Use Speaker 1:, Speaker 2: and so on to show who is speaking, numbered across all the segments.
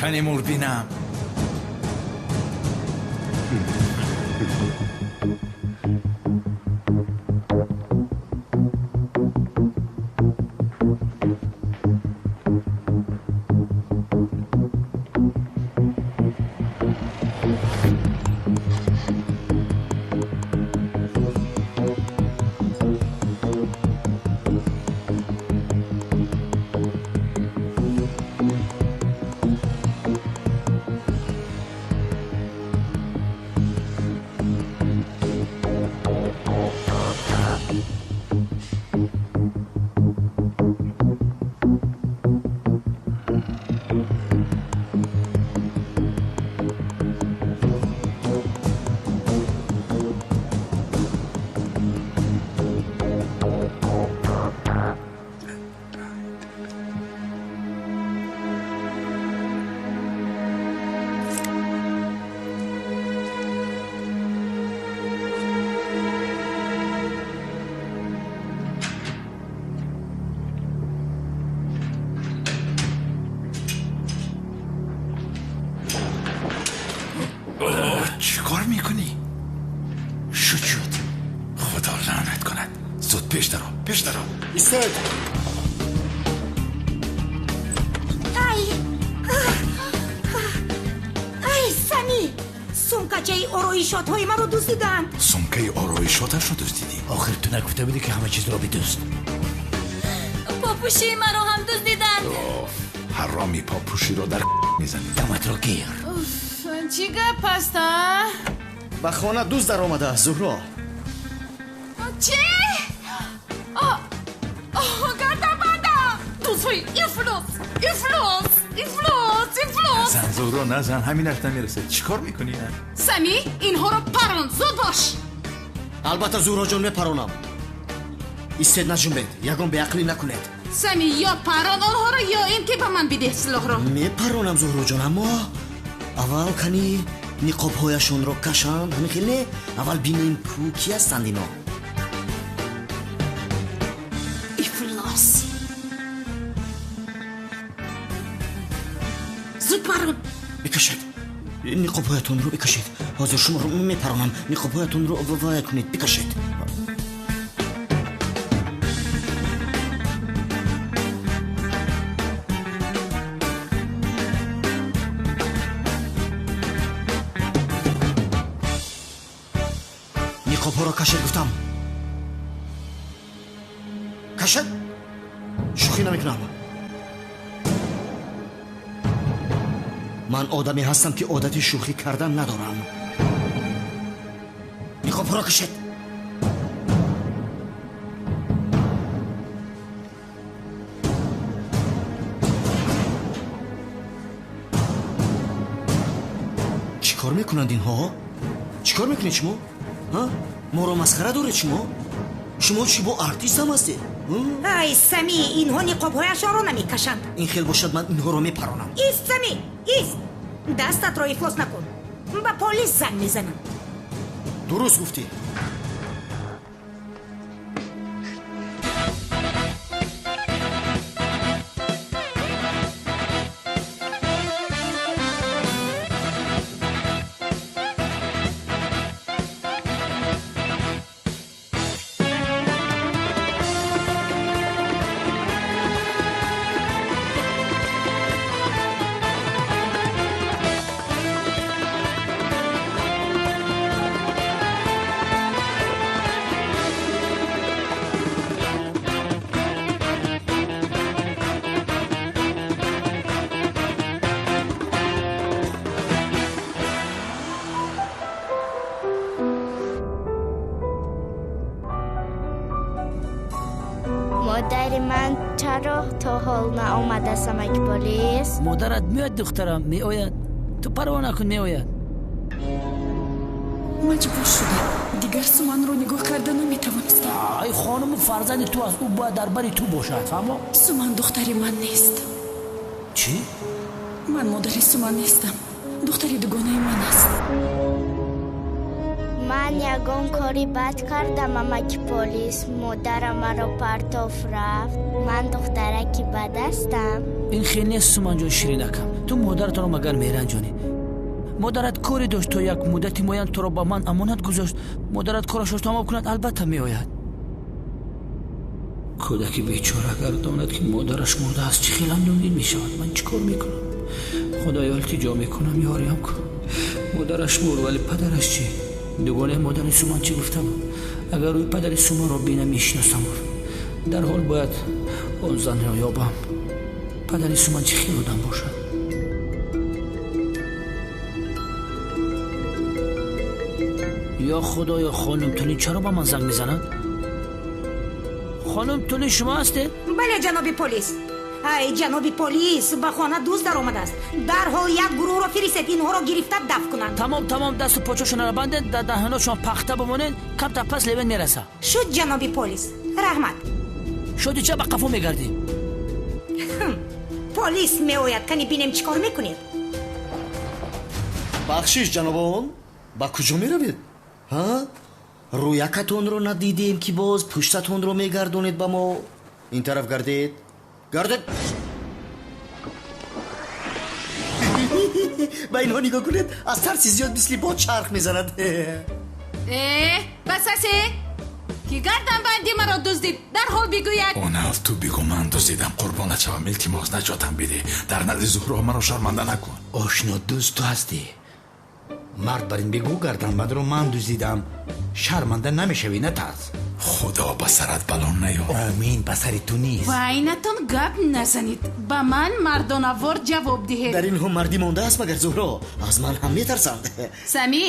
Speaker 1: Кани мурбинам.
Speaker 2: Ороишотҳои маро дуздиданд.
Speaker 1: Сумкаи ороишоташро дуздидӣ?
Speaker 3: Охир ту нагуфта будӣ, ки ҳама чизро бидузд.
Speaker 4: Попӯшии маро ҳам дуздиданд.
Speaker 1: Ҳароми попӯширо дар мезанӣ.
Speaker 3: Даматро гир.
Speaker 5: Чӣ гап аст, а?
Speaker 6: Ба хона дузд даромадааст, Зуҳро.
Speaker 5: Чӣ? Гардабандам! Дуздҳои ифлос, ифлос, ифлос, ифлос!
Speaker 1: Назан, Зуҳро, назан, ҳаминаш намерасад. Чӣ кор мекунӣ?
Speaker 5: Сами, инҳоро парон, зуд бош!
Speaker 6: Албатта, Зуҳроҷон, мепаронам. Истед, наҷунбед, ягон беақлӣ накунед.
Speaker 5: Сами, ё парон онҳоро, ё ин ки ба ман бидеҳ силоҳро.
Speaker 6: Мепаронам, Зуҳроҷон, аммо аввал кани ниқобҳояшонро кашанд, ҳамин хел не? Аввал бинем ку ки ҳастанд ино.
Speaker 5: Ифлос! Зуд парон!
Speaker 6: Бикашед. Ниқобҳоятонро бикашед. Ҳозир шуморо мепаронам. Ниқобҳоятонро вая кунед, бикашед. Ниқобҳоро кашед, гуфтам. Кашед? Шӯхӣ намекунам. Ман одаме ҳастам, ки одати шӯхӣ кардан надорам. Ниқобҳоро кашед. Чӣ кор мекунанд инҳо? Чӣ кор мекунед шумо? Моро масхара доред шумо? Шумо чӣ бо артист ҳам ҳастед?
Speaker 2: Ай, Сами, инҳо ниқобҳояшонро намекашанд.
Speaker 6: Ин хел бошад, ман инҳоро мепаронам.
Speaker 2: Ист, Сами, ист! Дастатро ифлос накун. Ба полис занг мезанам.
Speaker 6: Дуруст гуфтӣ.
Speaker 7: Модари ман чаро то ҳол наомадааст, амаки полис?
Speaker 3: Модарат меояд, духтарам, меояд. Ту парво накун, меояд.
Speaker 5: Маҷбур шудам. Дигар Суманро нигоҳ карда наметавонистам.
Speaker 3: Ай, хонуму фарзанди ту аст, ӯ бояд дар бари ту бошад, фаҳмо?
Speaker 5: Суман духтари ман нест.
Speaker 3: Чӣ?
Speaker 5: Ман модари Суман нестам. Духтари дугонаи ман аст.
Speaker 7: Ман ягон кори бад кардам, амаки полис. Модарам маро партоф рафт. Ман духтараки бад ҳастам.
Speaker 3: Ин хел нест, Суманҷон ширинакам. Ту модаратонро магар меранҷонӣ? Модарат коре дошт, то як муддати муайян туро ба ман амонат гузошт. Модарат корашро тамом кунад, албатта меояд. Кӯдаки бечора агар донад, ки модараш мурдааст, чӣ хел ғамгин мешавад. Ман чӣ кор мекунам? Худоё, илтиҷо мекунам, ёриям кун. Модараш мурд, вале падараш чӣ? Дугонаи модари Суман чӣ гуфта буд? Агар ӯ падари Суманро бинам, мешиносам, гуфт. Дарҳол бояд он занро ёбам. Падари Суман чӣ хел одам бошад? Ё худоё, хонум Тулин чаро ба ман занг мезанад? Хонум Тулин, шумо ҳастед?
Speaker 2: Бале, ҷаноби полис. Ай, ҷаноби полис, ба хона дузд даромадааст. Дарҳол як гурӯҳро фиристед, инҳоро гирифта дафт кунанд.
Speaker 3: Тамом, тамом, дасту почошонро бандед, дар даҳаношон пахта бимонед, камтар пас Левен мераса.
Speaker 2: Шуд, ҷаноби полис, раҳмат.
Speaker 3: Шуди, ча ба қафо мегардӣ?
Speaker 2: Полис меояд, кани бинем чӣ кор мекунед.
Speaker 6: Бахшиш, ҷанобон, ба куҷо меравед? Ҳа, рӯякатонро надидем, ки боз пуштатонро мегардонед ба мо. Ин тараф гардед, гардед. Ба инҳо нигоҳ кунед, аз тарси зиёд мисли бод чарх мезанад.
Speaker 4: Э, бас асе, ки гарданбанди маро дуздид, дарҳол бигӯяд.
Speaker 1: Онав, ту бигӯ, ман дуздидам. Қурбонат шавам, илтимос, наҷотам бидеҳ. Дар назди Зуҳро маро шарманда накун.
Speaker 8: Ошно, дузд ту ҳастӣ. Мард бар ин, бигӯ, гарданбандро ман дуздидам, шарманда намешавӣ, натарс.
Speaker 1: Худо ба сарат бало наёр.
Speaker 8: Омин, ба сари ту низ.
Speaker 4: Байнатон гап назанед, ба ман мардонавор ҷавоб диҳед.
Speaker 6: Дар инҳо мардӣ мондааст магар, Зуҳро? Аз ман ҳам метарсанд.
Speaker 4: Самӣ,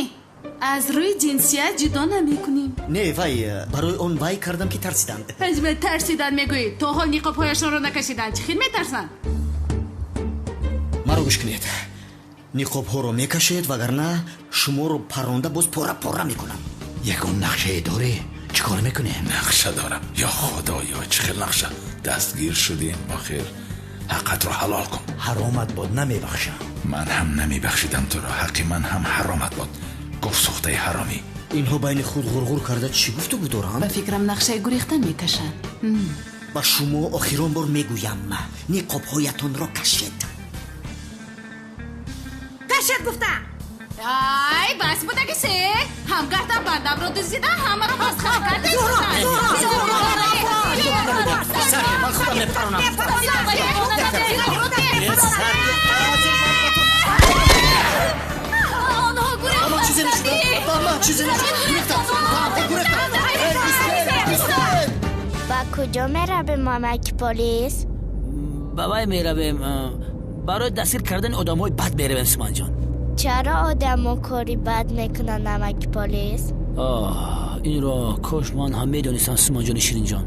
Speaker 4: аз рӯи ҷинсият ҷудо намекунем.
Speaker 6: Не, вай, барои он вай кардам, ки тарсиданд.
Speaker 4: Ҳаҷма, тарсиданд мегӯӣ, то ҳол ниқобҳояшонро накашиданд, чӣ хел метарсанд?
Speaker 6: Маро гӯш кунед, ниқобҳоро мекашед, вагарна шуморо парронда боз пора пора мекунам.
Speaker 8: Ягон нақшае дорӣ? Чӣ кор мекунем?
Speaker 1: Нақша дорам. Ё худоё, чӣ хел нақша! Дастгир шудем охир. Ҳаққатро ҳалол кун.
Speaker 8: Ҳаромат бод, намебахшам.
Speaker 1: Ман ҳам намебахшидам туро. Ҳаққи ман ҳам ҳаромат бод, гуфт сӯхтаи ҳаромӣ.
Speaker 6: Инҳо байни худ ғурғур карда чӣ гуфтугӯ доранд?
Speaker 4: Ба фикрам, нақшаи гурехтан мекашанд.
Speaker 6: Ба шумо охирон бор мегӯям, ниқобҳоятонро кашед.
Speaker 2: Кашед гуфтам.
Speaker 4: Ай, бас будаги, се ҳам гарданбандамро дуздида, ҳамаро масхара карда.
Speaker 2: Зуҳро, Зуҳро!
Speaker 6: Ман худам мепаронам.
Speaker 4: Онҳо
Speaker 6: Ба ман чизе нашуда, ба ман чизе нашуда. Гурехтам, гурехтам.
Speaker 7: Ба куҷо меравем, амаки полис?
Speaker 3: Ба вай меравем, барои дастгир кардани одамҳои бад меравем, Суманҷон.
Speaker 7: Чаро одамо кори бад мекунанд, амаки полис?
Speaker 3: Оҳ, инро кош ман ҳам медонистам, Суманҷони ширинҷон.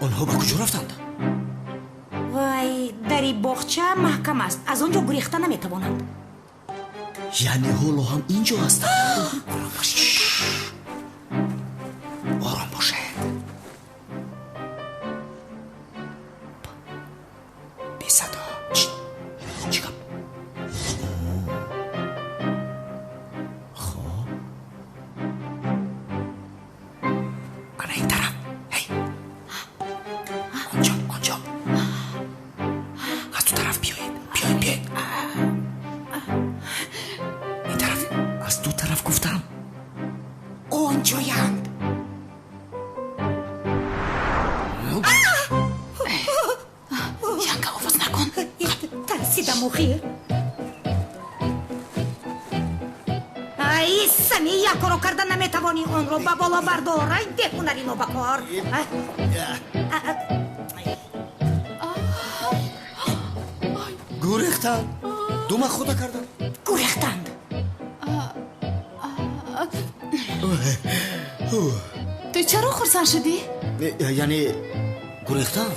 Speaker 6: Онҳо ба куҷо рафтанд?
Speaker 2: Вай, дари боғча маҳкам аст, аз он ҷо гурехта наметавонанд.
Speaker 6: Яъне ҳоло ҳам ин ҷо ҳастанд. Ором бошед, ором бошед, бесадо. Чӣ гап? Хоб, ана ин тараф. Ҳей, онҷо, онҷо, аз ту тараф биёед, биёед, биёед ин тараф, аз ду тараф гуфтам.
Speaker 2: Онҷоянд.
Speaker 4: Янга, овоз накун.
Speaker 2: Тарсидам охир. Ай, Сами, як коро карда наметавонӣ, онро ба боло бардор. Ай, беҳунари нобакор. А, а,
Speaker 6: Гурехтанд, дума худа карданд.
Speaker 2: Гурехтанд.
Speaker 4: Ту чаро хурсанд шудӣ?
Speaker 6: Яъне гурехтанд.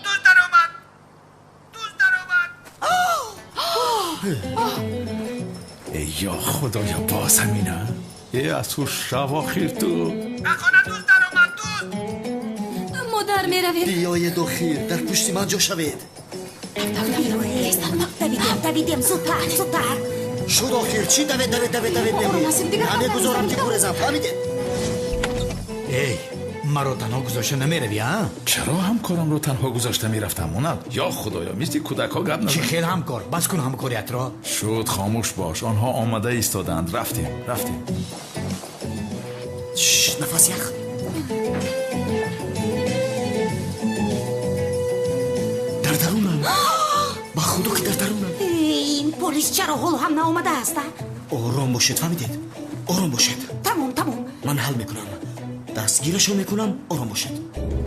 Speaker 9: Дузд даромад! Дузд даромад!
Speaker 1: Эй, ё худоё, боз ҳамина? Э, аз ҳуш шав охир ту.
Speaker 8: Ба хона дузд даромад, дузд!
Speaker 4: Модар, меравем.
Speaker 6: Биёед охир, дар пушти ман ҷо шавед.
Speaker 2: Давидем, давидем, зудтар, зудтар.
Speaker 6: Шуд охир, чӣ давед, давед, давед, давед мегӯед? Намегузорам ки гурезам, фаҳмидед?
Speaker 8: Эй, маро танҳо гузошта намеравӣ, а?
Speaker 1: Чаро ҳамкорамро танҳо гузошта мерафтам, Онал? Ё худоё, мисли кӯдакҳо гап назан.
Speaker 8: Чӣ хел ҳамкор? Бас кун ҳамкориятро.
Speaker 1: Шуд, хомӯш бош. Онҳо омада истодаанд. Рафтем, рафтем.
Speaker 6: Нафас ях. Дар дарунам. Ба худо ки дар дарунам.
Speaker 2: Ин полис чаро ҳоло ҳам наомадааст, а?
Speaker 6: Ором бошед, фаҳмидед? Ором бошед.
Speaker 2: Тамом, тамом.
Speaker 6: Ман ҳал мекунам. Дастгирашо мекунам, ором бошед.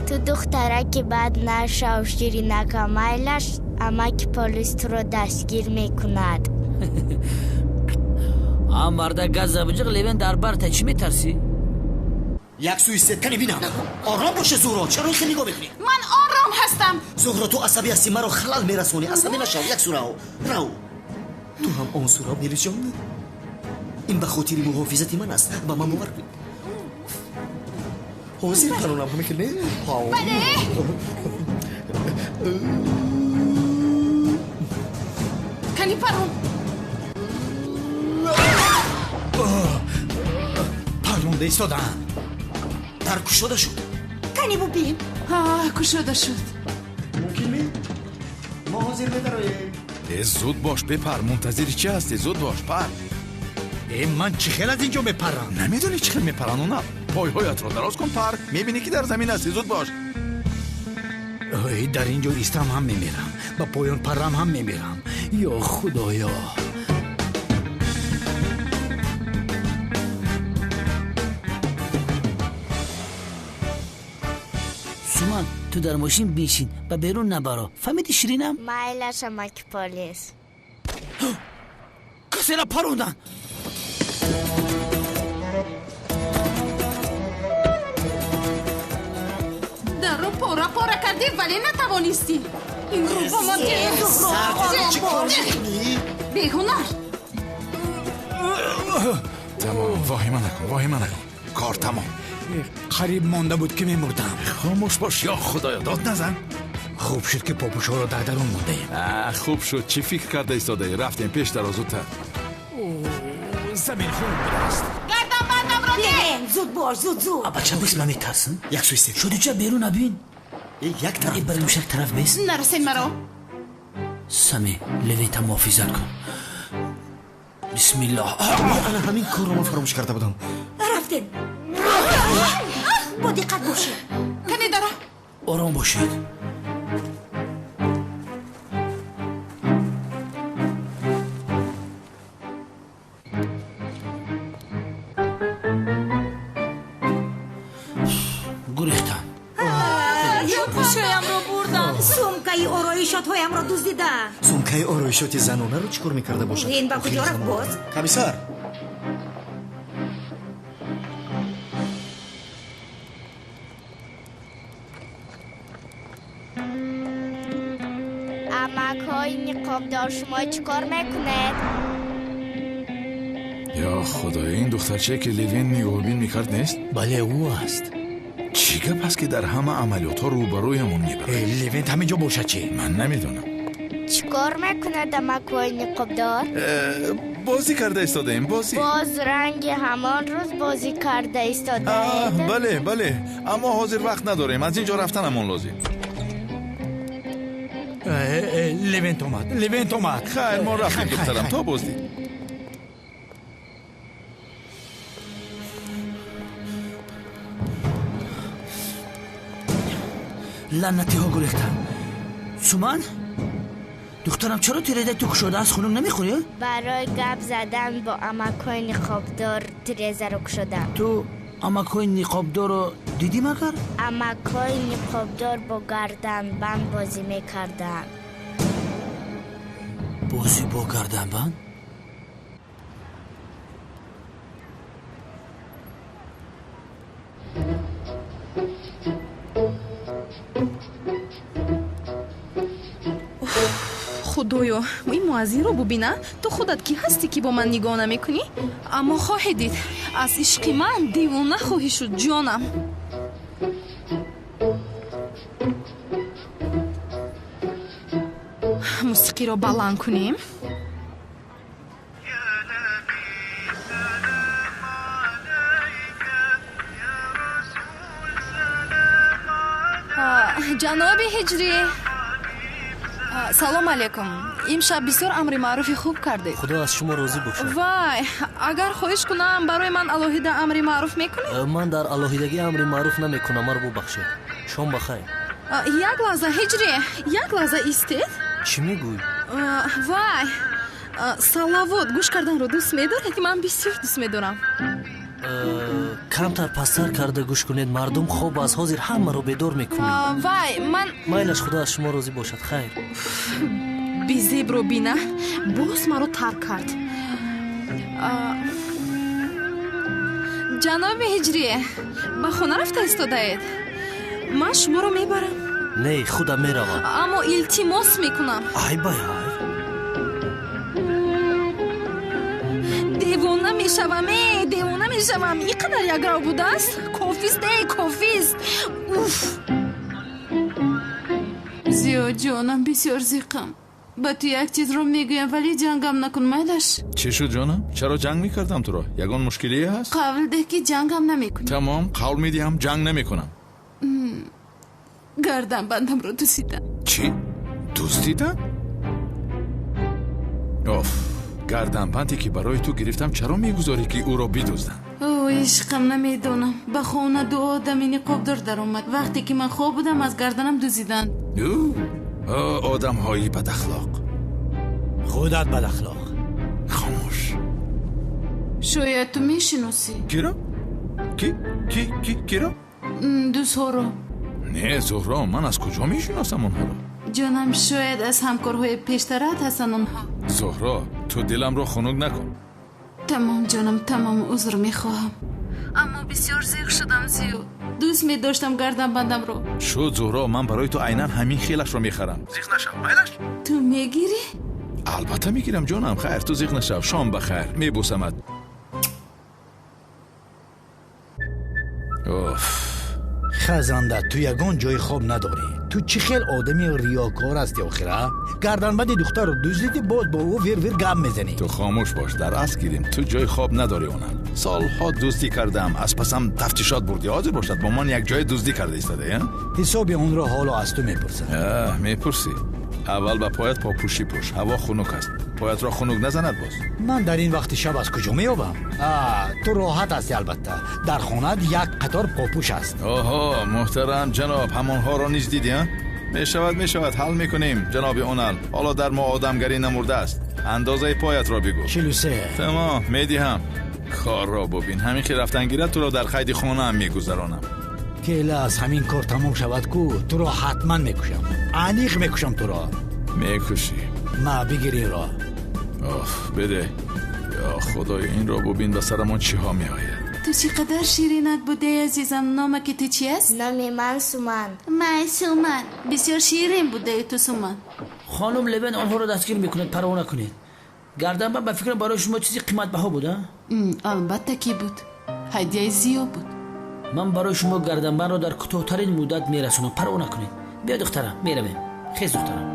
Speaker 7: Ту духтараки бад нашав, ширинака, майлаш, амаки полис туро дастгир мекунад.
Speaker 3: А марда газа биҷиқ, Левен дар барта, чӣ метарсӣ?
Speaker 6: Як сӯи истед, кани бинам. Ором боше, Зуҳро, чаро ин хел нигоҳ мекунӣ?
Speaker 4: Ман ором ҳастам.
Speaker 6: Зуҳро, ту асабӣ ҳастӣ, маро халал мерасонӣ. Асабӣ нашав, як сӯ рав. Рав. Ту ҳам он сӯ рав, Мелисҷон. Ин ба хотири муҳофизати ман аст, ба ман бовар кунед. Ҳозир паронам, ҳамин хел не?
Speaker 4: Бале. Кани парон.
Speaker 8: Паронда истодаам.
Speaker 6: Дар кушода шуд.
Speaker 2: Кани бубин.
Speaker 4: Кушода шуд.
Speaker 6: Мумкин ми? Мо ҳозир медароем.
Speaker 1: Э, зуд бош, бепар. Мунтазири чӣ ҳастӣ? Зуд бош, пар.
Speaker 8: Э, ман чӣ хел аз ин ҷо мепарам?
Speaker 1: Намедонӣ чӣ хел мепаранд, Онал? Пойҳоятро дароз кун, пар. Мебинӣ ки дар замин ҳастӣ. Зуд бош.
Speaker 8: Ой, дар ин ҷо истам ҳам мемирам, ба поён парам ҳам мемирам. Ё худоё.
Speaker 3: Суман, ту дар мошин бишин, ба берун набаро. Фаҳмидӣ, ширинам?
Speaker 7: Майлаш, амаки полис.
Speaker 3: Касера парондан.
Speaker 4: Дарро пора пора кардӣ, вале натавонистӣ. Ин рӯ ба ман беҳунар.
Speaker 1: Тамом, воҳима накун, воҳима накун. Кор тамом.
Speaker 8: Қариб монда буд ки мемурдам.
Speaker 1: Хомӯш бош, ё худоё, дод назан.
Speaker 8: Хуб шуд ки попӯшҳоро дар дарун мондаем.
Speaker 1: Хуб шуд. Чӣ фикр карда истодаӣ? Рафтем пеш даро, зудтар.
Speaker 8: Замин хунук будааст.
Speaker 4: Гарданбандамро деҳ.
Speaker 2: Левен, зуд бош, зуд, зуд.
Speaker 3: Бача бис, ман метарсам.
Speaker 6: Як сӯ истед.
Speaker 3: Шудиҷа берун набин.
Speaker 6: Як тараф.
Speaker 3: Барем як тараф бес.
Speaker 4: Нарасен маро.
Speaker 3: Сами, Левента муҳофизат кун. Бисмиллоҳ.
Speaker 6: Ана ҳамин корро ман фаромӯш карда будам.
Speaker 2: Рафтем. Бо диққат бошед.
Speaker 4: Кани дара.
Speaker 3: Ором бошед. Гурехтан.
Speaker 5: Пӯшоямро бурданд.
Speaker 2: Сумкаи ороишотҳоямро дуздиданд.
Speaker 6: Сумкаи ороишоти занонаро чӣ кор мекарда бошад?
Speaker 2: Ин ба куҷо рафт боз?
Speaker 6: Комиссар!
Speaker 7: Амакҳои ниқобдор, шумо чӣ кор мекунед?
Speaker 1: Ё худоё, ин духтарчае ки Левен нигоҳбин мекард нест?
Speaker 8: Бале, ӯ аст.
Speaker 1: Чӣ гап аст ки дар ҳама амалиётҳо рӯбарӯямон мебарад?
Speaker 8: Левент ҳамин ҷо бошад чӣ?
Speaker 1: Ман намедонам.
Speaker 7: Чӣ кор мекунад амакҳои ниқобдор?
Speaker 1: Бозӣ карда истодаем, бозӣ.
Speaker 7: Боз ранги ҳамон рӯз бозӣ карда истодаед?
Speaker 1: Бале, бале, аммо ҳозир вақт надорем, аз ин ҷо рафтанамон лозим.
Speaker 8: Левент омад, Левент омад.
Speaker 1: Хайр, мо рафтем, духтарам, то боздид.
Speaker 3: Лаънатиҳо гурехтанд. Суман, духтарам, чаро тирезаи ту кушода аст, хунук намехӯрӣ?
Speaker 7: Барои гап задан бо амакҳои ниқобдор тирезаро кушодам.
Speaker 3: Ту амакҳои ниқобдорро дидӣ магар?
Speaker 7: Амакҳои ниқобдор бо гарданбанд бозӣ мекарданд.
Speaker 3: Бозӣ бо гарданбанд?
Speaker 4: Худоё, ин муаззинро бубина. Ту худат кӣ ҳастӣ, ки бо ман нигоҳ намекунӣ? Аммо хоҳӣ дид, аз ишқи ман девона хоҳӣ шуд, ҷонам. Мусиқиро баланд кунем. Ҷаноби Ҳиҷрӣ, салом алейкум. Имшаб бисёр амри маъруфи хуб кардед.
Speaker 9: Худо аз шумо розӣ бошад.
Speaker 4: Вай, агар хоҳиш кунам, барои ман алоҳида амри маъруф мекунед?
Speaker 9: Ман дар алоҳидагӣ амри маъруф намекунам, маро бубахшед. Шом бахайр.
Speaker 4: Як лаҳза, Ҳиҷрӣ, як лаҳза истед.
Speaker 9: Чӣ мегӯӣ?
Speaker 4: Вай, салавот гӯш карданро дӯст медоред? Ман бисёр дӯст медорам.
Speaker 9: Камтар пасттар карда гӯш кунед, мардум хоб аз ҳозир ҳамаро бедор мекунед.
Speaker 4: Вай, ман
Speaker 9: майлаш, худо аз шумо розӣ бошад. Хайр.
Speaker 4: Безебро бина, боз маро тарк кард. Ҷаноби Ҳиҷрӣ, ба хона рафта истодаед? Ман шуморо мебарам.
Speaker 9: Не, худам меравам.
Speaker 4: Аммо илтимос мекунам.
Speaker 9: Ай бай ай.
Speaker 4: Девона мешавам, э, девона мешавам. Ин қадар якрав будааст. Кофист, э, кофист. Уф. Зиё ҷонам, бисёр зиқам. Ба ту як чизро мегӯям, вале ҷангам накун, майлаш.
Speaker 1: Чӣ шуд, ҷонам? Чаро ҷанг мекардам туро? Ягон мушкилие ҳаст?
Speaker 4: Қавл деҳ, ки ҷангам намекунӣ.
Speaker 1: Тамом, қавл медиҳам, ҷанг намекунам.
Speaker 4: Гарданбандамро дуздиданд.
Speaker 1: Чӣ? Дуздиданд? Оф, гарданбанде ки барои ту гирифтам, чаро мегузорӣ, ки ӯро бидузданд?
Speaker 4: О, ишқам, намедонам. Ба хона ду одами ниқобдор даромад. Вақте ки ман хоб будам, аз гарданам дуздиданд.
Speaker 1: Одамҳои бадахлоқ.
Speaker 8: Худат бадахлоқ.
Speaker 1: Хомӯш.
Speaker 4: Шояд ту мешиносӣ.
Speaker 1: Киро? Ки? Ки? Ки? Киро?
Speaker 4: Дузҳоро.
Speaker 1: Не, Зуҳро, ман аз куҷо мешиносам онҳоро?
Speaker 4: Ҷонам, шояд аз ҳамкорҳои пештарат ҳастанд онҳо.
Speaker 1: Зуҳро, ту диламро хунук накун.
Speaker 4: Тамом, ҷонам, тамом, узр мехоҳам. Аммо бисёр зиқ шудам, Зиё. Дӯст медоштам гарданбандамро.
Speaker 1: Шуд, Зуҳро, ман барои ту айнан ҳамин хелашро мехарам. Зиқ нашав, майлаш?
Speaker 4: Ту мегирӣ?
Speaker 1: Албатта мегирам, ҷонам. Хайр, ту зиқ нашав. Шом бахайр. Мебӯсамат. Оф.
Speaker 8: Хазанда, ту ягон ҷои хоб надорӣ. Ту чӣ хел одами риёкор ҳастӣ охира? Гарданбанди духтарро дуздидӣ, боз бо ӯ вир-вир гап мезанӣ.
Speaker 1: Ту хомӯш бош, дар асл гирем. Ту ҷои хоб надорӣ онам. Солҳо дуздӣ кардам, аз пасам тафтишот бурдӣ. Ҳозир бошад, бо ман як ҷое дуздӣ карда истодаӣ,
Speaker 8: ҳисоби онро ҳоло аз ту мепурсам.
Speaker 1: Мепурсӣ. Аввал ба поят попӯшӣ пӯш, ҳаво хунук аст. Поятро хунук назанад боз.
Speaker 8: Ман дар ин вақти шаб аз куҷо меёбам? Ту роҳат ҳастӣ, албатта. Дар хонаат як қатор попӯш аст.
Speaker 1: Оҳо, муҳтарам ҷаноб, ҳамонҳоро низ дидӣ, а? Мешавад, мешавад, ҳал мекунем, ҷаноби Онал. Ҳоло дар мо одамгарӣ намурдааст. Андозаи поятро бигӯ.
Speaker 8: 43.
Speaker 1: Тамом, медиҳам. Корро бубин. Ҳамин ки рафтан гирад, туро дар қайди хонаам мегузаронам.
Speaker 8: Кела аз ҳамин кор тамом шавад ку, туро ҳатман мекушам. Аниқ мекушам туро.
Speaker 1: Мекушӣ.
Speaker 8: Ма, бигир инро.
Speaker 1: Оф, беде. Ё худоё, инро бубин, ба сарамон чиҳо меояд.
Speaker 4: Ту чӣ қадар ширинак будаи, азизам. Номаки ту чи аст?
Speaker 7: Номи ман Суман.
Speaker 4: Май, Суман, бисёр ширин будаи ту, Суман.
Speaker 3: Хонум Левен онҳоро дастгир мекунад, парво накунед. Гарданбанд ба фикрам барои шумо чизи қиматбаҳо буд, а?
Speaker 4: Албатта ки буд. Ҳадияи Зиё буд.
Speaker 3: Ман барои шумо гарданбандро дар кӯтоҳтарин муддат мерасонам, парво накунед. Биё, духтарам, меравем. Хез, духтарам.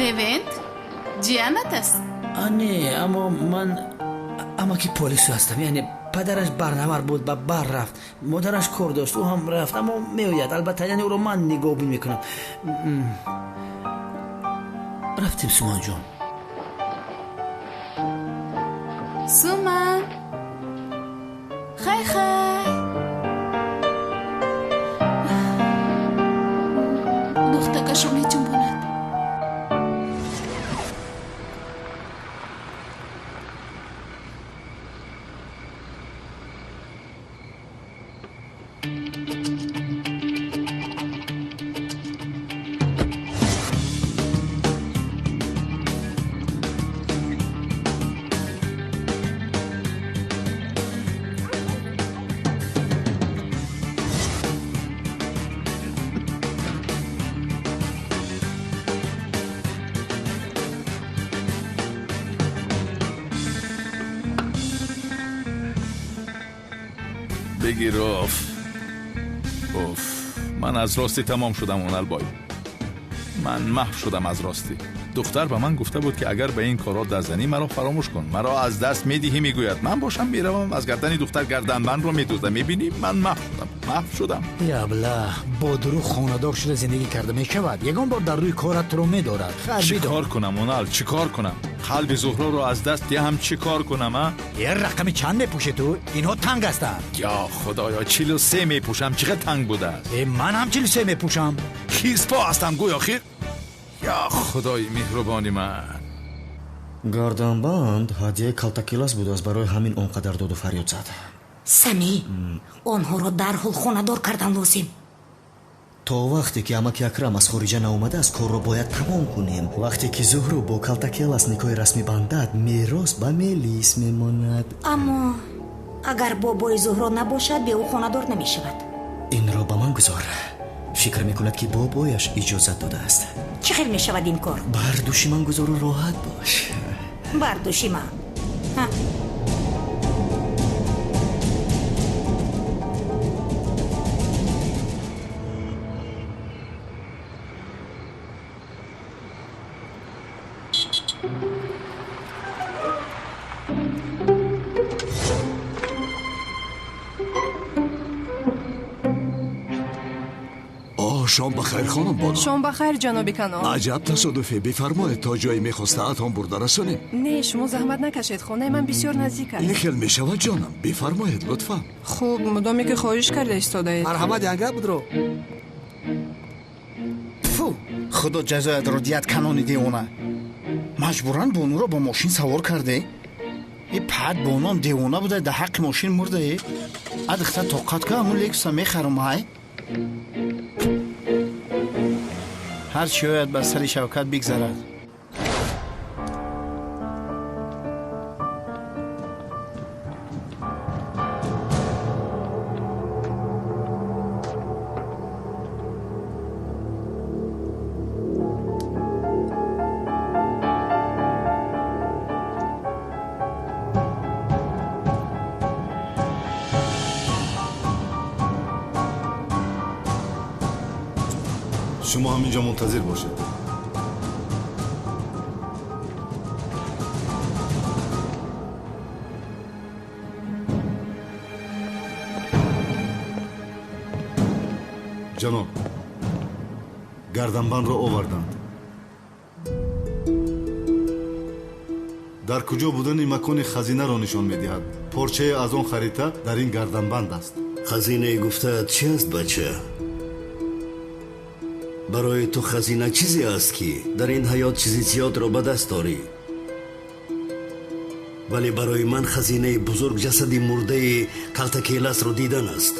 Speaker 4: Левент ҷиянат аст?
Speaker 3: Не, аммо ман амаки полису ҳастам. Яъне падараш барнавар буд, ба бар рафт, модараш кор дошт, ӯ ҳам рафт, аммо меояд албатта. Яъне ӯро ман нигоҳбин мекунам. Рафтем, Суманҷон.
Speaker 4: Суман, хай хай. Духтакашро меҷунбонад.
Speaker 1: Бигир, оф. Оф, ман аз ростӣ тамом шудам, Оналбой. Ман маҳв шудам аз ростӣ. Духтар ба ман гуфта буд, ки агар ба ин корҳо даст занӣ, маро фаромӯш кун, маро аз даст медиҳӣ, мегӯяд. Ман бошам меравам аз гардани духтар гарданбандро медуздам. Мебинӣ, ман маҳв шудам, маҳв шудам.
Speaker 8: Ябла, бо дурӯғ хонадор шуда зиндагӣ карда мешавад. Ягон бор дар рӯи корат туро медорад.
Speaker 1: Чӣ кор кунам, Онал, чӣ кор кунам? Қалби Зуҳроро аз даст диҳам, чӣ кор кунам, а?
Speaker 8: Е, рақами чанд мепӯшӣ ту? Инҳо танг ҳастанд.
Speaker 1: Ё Худоё, 43 мепӯшам, чӣ қадр танг будааст.
Speaker 8: Е, ман ҳам 43 мепӯшам.
Speaker 1: Хирспо ҳастам гӯё хир. Ё Худои меҳрубони ман.
Speaker 6: Гарданбанд ҳадияи Калтакелас будааст, барои ҳамин он қадар доду фарёд зад.
Speaker 2: Самӣ, онҳоро дарҳол хонадор кардан лозим.
Speaker 6: То вақте ки амаки Акрам аз хориҷа наомадааст, корро бояд тамом кунем. Вақте ки Зуҳро бо Калтакелас никоҳи расмӣ бандад, мерос ба Мелис мемонад.
Speaker 2: Аммо агар бобои Зуҳро набошад, бе ӯ хонадор намешавад.
Speaker 6: Инро ба ман гузор. Фикр мекунад, ки бобояш иҷозат додааст.
Speaker 2: Чӣ хел мешавад ин кор?
Speaker 6: Бар дӯши ман гузору роҳат бош.
Speaker 2: Бар дӯши ман.
Speaker 10: Шом бахайр, хонум Боно.
Speaker 11: Шом бахайр, ҷаноби Канон.
Speaker 10: Аҷаб тасодуфе. Бифармоед, то ҷое мехостаатон бурда расонем.
Speaker 11: Не, шумо заҳмат накашед, хонаи ман бисёр наздик аст.
Speaker 10: Ин хел мешавад, ҷонам. Бифармоед, лутфан.
Speaker 11: Хуб, мудоме ки хоҳиш карда истодаед.
Speaker 12: Марҳамат, янга будро.
Speaker 13: Фу, худо ҷазоятро диҳад, Канони девона. Маҷбуран Бонуро бо мошин савор карде. И пад Бонуам девона буда, дар ҳаққи мошин мурдае. А духтар тоқат ка, ҳамун Лексуса мехарам, ҳай. Ҳар чӣ ояд ба сари Шавкат бигзарад.
Speaker 14: Шумо ҳаминҷо мунтазир бошед. Ҷаноб, гарданбандро оварданд. Дар куҷо будани макони хазинаро нишон медиҳад. Порчае аз он харита дар ин гарданбанд аст.
Speaker 15: Хазинаи гуфтаат чи аст, бача? Барои ту хазина чизе аст, ки дар ин ҳаёт чизи зиёдро ба даст дорӣ. Вале барои ман хазинаи бузург ҷасади мурдаи Калтакеласро дидан аст.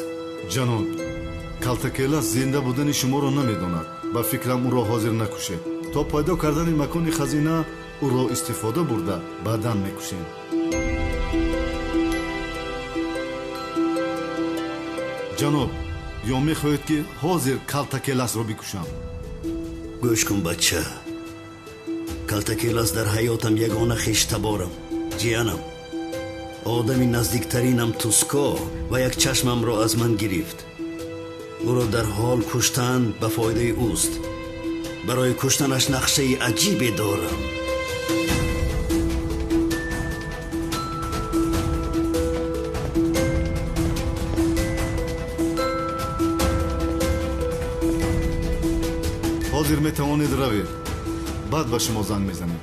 Speaker 14: Ҷаноб, Калтакелас зинда будани шуморо намедонад. Ба фикрам ӯро ҳозир накушед. То пайдо кардани макони хазина ӯро истифода бурда баъдан мекушем. Ҷаноб, ё мехоҳед, ки ҳозир Калтакеласро бикушам?
Speaker 15: Гӯш кун, бача. Калтакелас дар ҳаётам ягона хештаборам, ҷиянам. Одами наздиктаринам Туско ва як чашмамро аз ман гирифт. Ӯро дар ҳол куштан ба фоидаи ӯст. Барои куштанаш нақшаи аҷибе дорам.
Speaker 14: Ҳозир метавонед равед. Баъд ба шумо занг мезанем.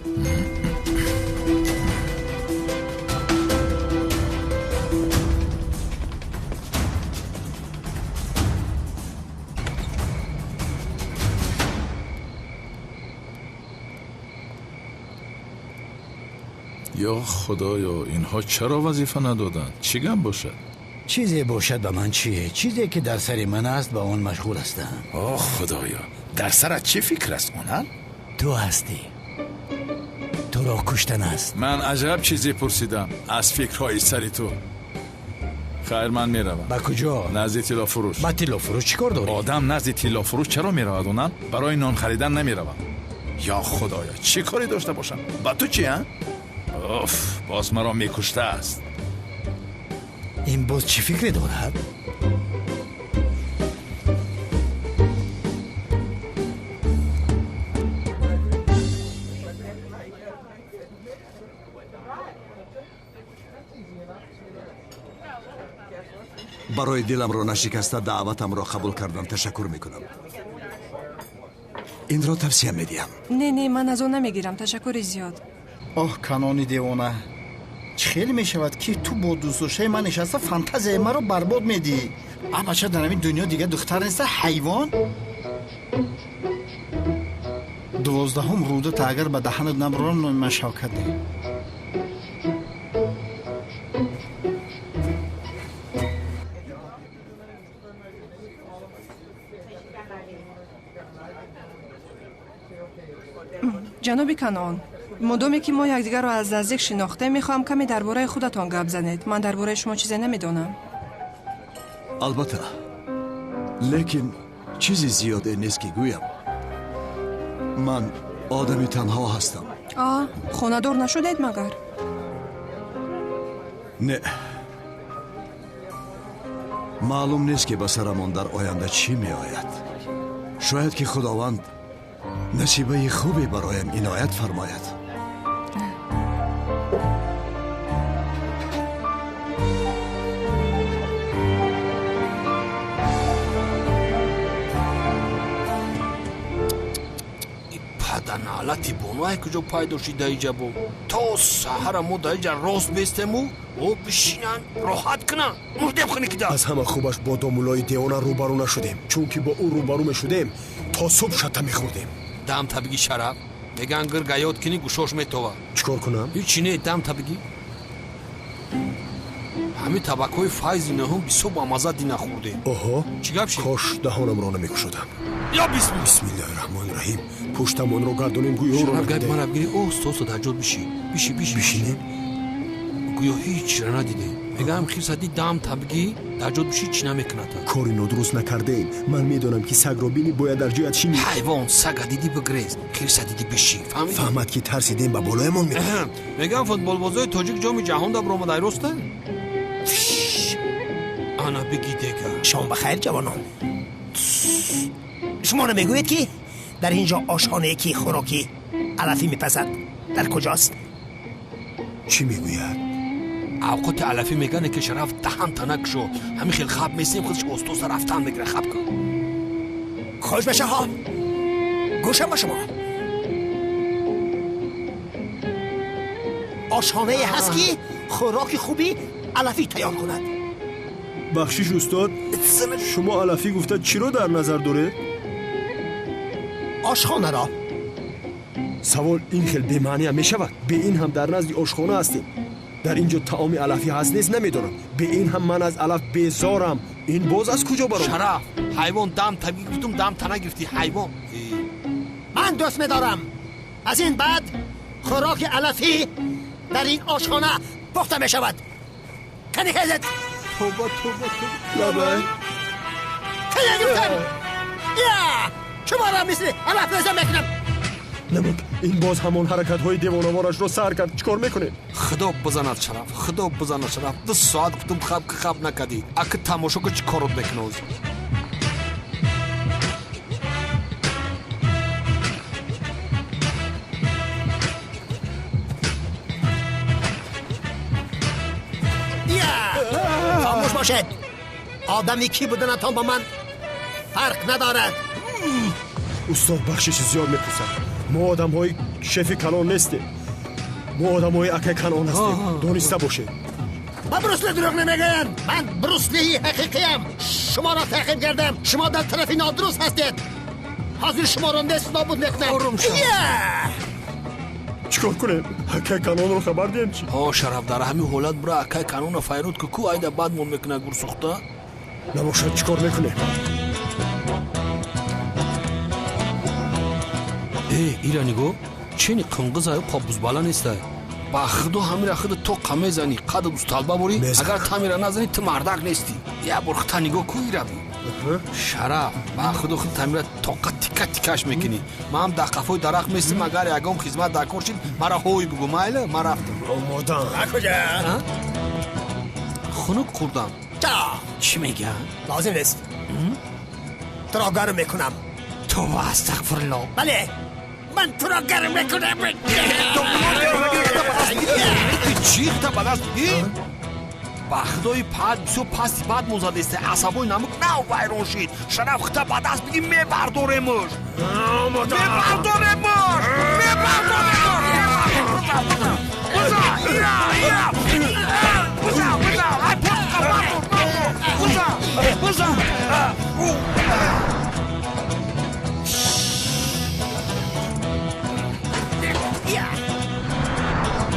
Speaker 1: Ё Худоё, инҳо чаро вазифа надоданд? Чӣ гап бошад?
Speaker 8: Чизе бошад ба ман чие? Чизе ки дар сари ман аст, ба он машғул ҳастам.
Speaker 1: О Худоё, дар сарат чӣ фикр аст, Онал?
Speaker 8: Ту ҳастӣ. Туро куштан аст.
Speaker 1: Ман аҷаб чизе пурсидам аз фикрҳои сари ту. Хайр, ман меравам.
Speaker 8: Ба куҷо?
Speaker 1: Назди тиллофурӯш.
Speaker 8: Ба тиллофурӯш чӣ кор дорӣ?
Speaker 1: Одам назди тиллофурӯш чаро меравад, Онал? Барои нон харидан намеравам. Ё Худоё, чӣ коре дошта бошам? Ба ту чи, а? Оф, боз маро мекуштааст.
Speaker 8: Ин боз чӣ фикре дорад?
Speaker 10: Барои диламро нашикаста даъватамро қабул кардан ташаккур мекунам. Инро тавсия медиҳам.
Speaker 11: Не, не, ман аз он намегирам, ташаккури зиёд.
Speaker 13: Оҳ, канони девона, чӣ хеле мешавад, ки ту бо дӯстдоштаи ман нишаста фантазияи маро барбод медиҳӣ? А бача, дар ҳамин дунё дигар духтар неста, ҳайвон? 12-ум рӯдата агар ба даҳанат набарорам, номи ман Шавкат не.
Speaker 11: Ҷаноби Канон, мудоме ки мо якдигарро аз наздик шинохтем, мехоҳам каме дар бораи худатон гап занед. Ман дар бораи шумо чизе намедонам.
Speaker 10: Албатта, лекин чизи зиёде нест ки гӯям. Ман одами танҳо ҳастам.
Speaker 11: А, хонадор нашудед магар?
Speaker 10: Не. Маълум нест ки ба сарамон дар оянда чӣ меояд. Шояд ки Худованд насибаи хубе бароям иноят фармояд.
Speaker 12: Паданалати бону ай куҷо пайдо шид дар иҷа бо? То саҳара мо дар иҷа рост бестему, о бишинанд, роҳат кунанд. Мурдем хунукида.
Speaker 16: Аз ҳама хубаш бо домуллои девона рӯбарӯ нашудем, чунки бо ӯ рӯбарӯ мешудем, то субҳ шата мехӯрдем.
Speaker 12: Дам табиги, Шараф. Меган гирга ёд кини, гӯшош метова.
Speaker 16: Чӣ кор кунам?
Speaker 12: Ҳичи не, дам табиги. Ҳамин табакҳои файзи нӯҳум бисёр бамазза дина хӯрдем.
Speaker 16: Оҳо,
Speaker 12: чӣ гап шид?
Speaker 16: Кош даҳонамро намекушодам.
Speaker 12: Ё бисмилла.
Speaker 16: Бисмиллаҳи раҳмони раҳим. Пуштамонро гардонем, гӯё ӯро
Speaker 12: Шараф, гапи
Speaker 16: надидем.
Speaker 12: мана бигирӣ, оҳиста оҳиста дар ҷод бишӣ. Бишӣ, бишӣ.
Speaker 16: Бишинем?
Speaker 12: Гӯё ҳеҷ надидем. Мегаам хирсади дам табигӣ дар ҷод бишӣ, чӣ намекунад.
Speaker 16: Кори нодуруст накардаем. Ман медонам ки сагро бинӣ, бояд дар ҷоят шинӣ.
Speaker 12: Ҳайвон, сага дидӣ бигрез, хирса дидӣ бишӣ. Фаҳмидӣ?
Speaker 16: Фаҳмад ки тарсидем, ба болоямон меояд.
Speaker 12: Мегам футболбозои тоҷик ҷоми ҷаҳон да баромадай, роста? Ана бигӣ дега.
Speaker 17: Шом ба хайр, ҷавонон. Шумо намегӯед, ки дар ин ҷо ошхонае ки хӯроки алафӣ мепазад дар куҷост?
Speaker 16: Чӣ мегӯяд?
Speaker 12: Авқоти алафӣ мегане ки, Шараф, даҳан танак шо. Ҳамин хел хаб месем, худаш остоста рафтан мегира. Хаб кун.
Speaker 17: Хуш башаҳо, гӯшам ба шумо. Ошхонае ҳаст, ки хӯроки хуби алафӣ тайёр кунад?
Speaker 16: Бахшиш, устод, шумо алафӣ гуфта чиро дар назар доред?
Speaker 17: Ошхонаро.
Speaker 16: Савол ин хел бемаъниам мешавад? Бе ин ҳам дар назди ошхона ҳастем. Дар ин ҷо таоми алафӣ ҳаст нест намедонам. Бе ин ҳам ман аз алаф безорам. Ин боз аз куҷо баромад?
Speaker 12: Шараф, ҳайвон, дам табигӣ гуфтум, дам тана гирифтӣ, ҳайвон.
Speaker 17: Ман дӯст медорам. Аз ин баъд хӯроки алафӣ дар ин ошхона пухта мешавад. Кани хезед.
Speaker 12: Тоба, тоба, тоба.
Speaker 16: Лабай.
Speaker 17: Кани гирифтам. Я! Шуморо мисли алаф реза мекунам.
Speaker 16: Намак, ин боз ҳамон ҳаракатҳои девонаворашро сар кард. Чӣ кор мекунем?
Speaker 12: Худо бизанад, Шараф, худо бизанад, Шараф. 2 соат гуфтум хаб ки, хаб накардӣ. Аки тамошо ки чӣ корот мекунад ҳозир.
Speaker 17: Я! Хомӯш бошед. Одами кӣ буданатон ба ман фарқ надорад.
Speaker 16: Устод, бахшиши зиёд мепурсам. Мо одамҳои шефи калон нестем. Мо одамҳои акай Канон ҳастем. Дониста бошед.
Speaker 17: Ба Брусли дурӯғ намегӯянд. Ман Бруслии ҳақиқиям. Шуморо таъқиб кардам. Шумо дар тарафи нодуруст ҳастед. Ҳозир шуморо нест нобуд мекунам.
Speaker 12: Ором шав.
Speaker 17: Я!
Speaker 16: Чӣ кор кунем? Акай Канонро хабар диҳем чӣ?
Speaker 12: Ҳо, Шараф, дар ҳамин ҳолат бура акай Канонро файрод ку, ку айда бадмон мекунад гурсӯхта.
Speaker 16: Набошад, чӣ кор мекунем?
Speaker 12: Э, ира нигоҳ, чени қинғизаю қобузбала нестай. Ба худо ҳамира худа тоқа мезанӣ, қадр усталба борӣ,
Speaker 16: Мезанам.
Speaker 12: агар тамира назанӣ, ту мардак нестӣ. Як бор хута нигоҳ ку, ирави. Шараф, ба худо худ тамира тоқа тика тикаш мекунӣ. Ман дар қафои дарахт местим, агар ягон хизмат дар кор шид, мара ҳой бугӯ, майла, ман рафтам.
Speaker 16: Омодам.
Speaker 17: Ба куҷо?
Speaker 12: Хунук хӯрдам.
Speaker 3: Чӣ мегӯяд?
Speaker 17: Лозим нест. Туро гарм мекунам.
Speaker 12: Тавба, астағфирулло.
Speaker 17: Бале, ман туро гарм мекунам.
Speaker 12: Чӣ хта ба даст бигӣ? Ба худои пад бисёр пасти бад мозадеста, асабои намук нав вайрон шид. Шараф, хта ба даст бигӣ, мебардоремуш. Мебардоремуш! Мебардоремуш! Буза! Ира! Ира! Буза! Буза! Ай, портқа бардор! Бардор! Буза! Буза!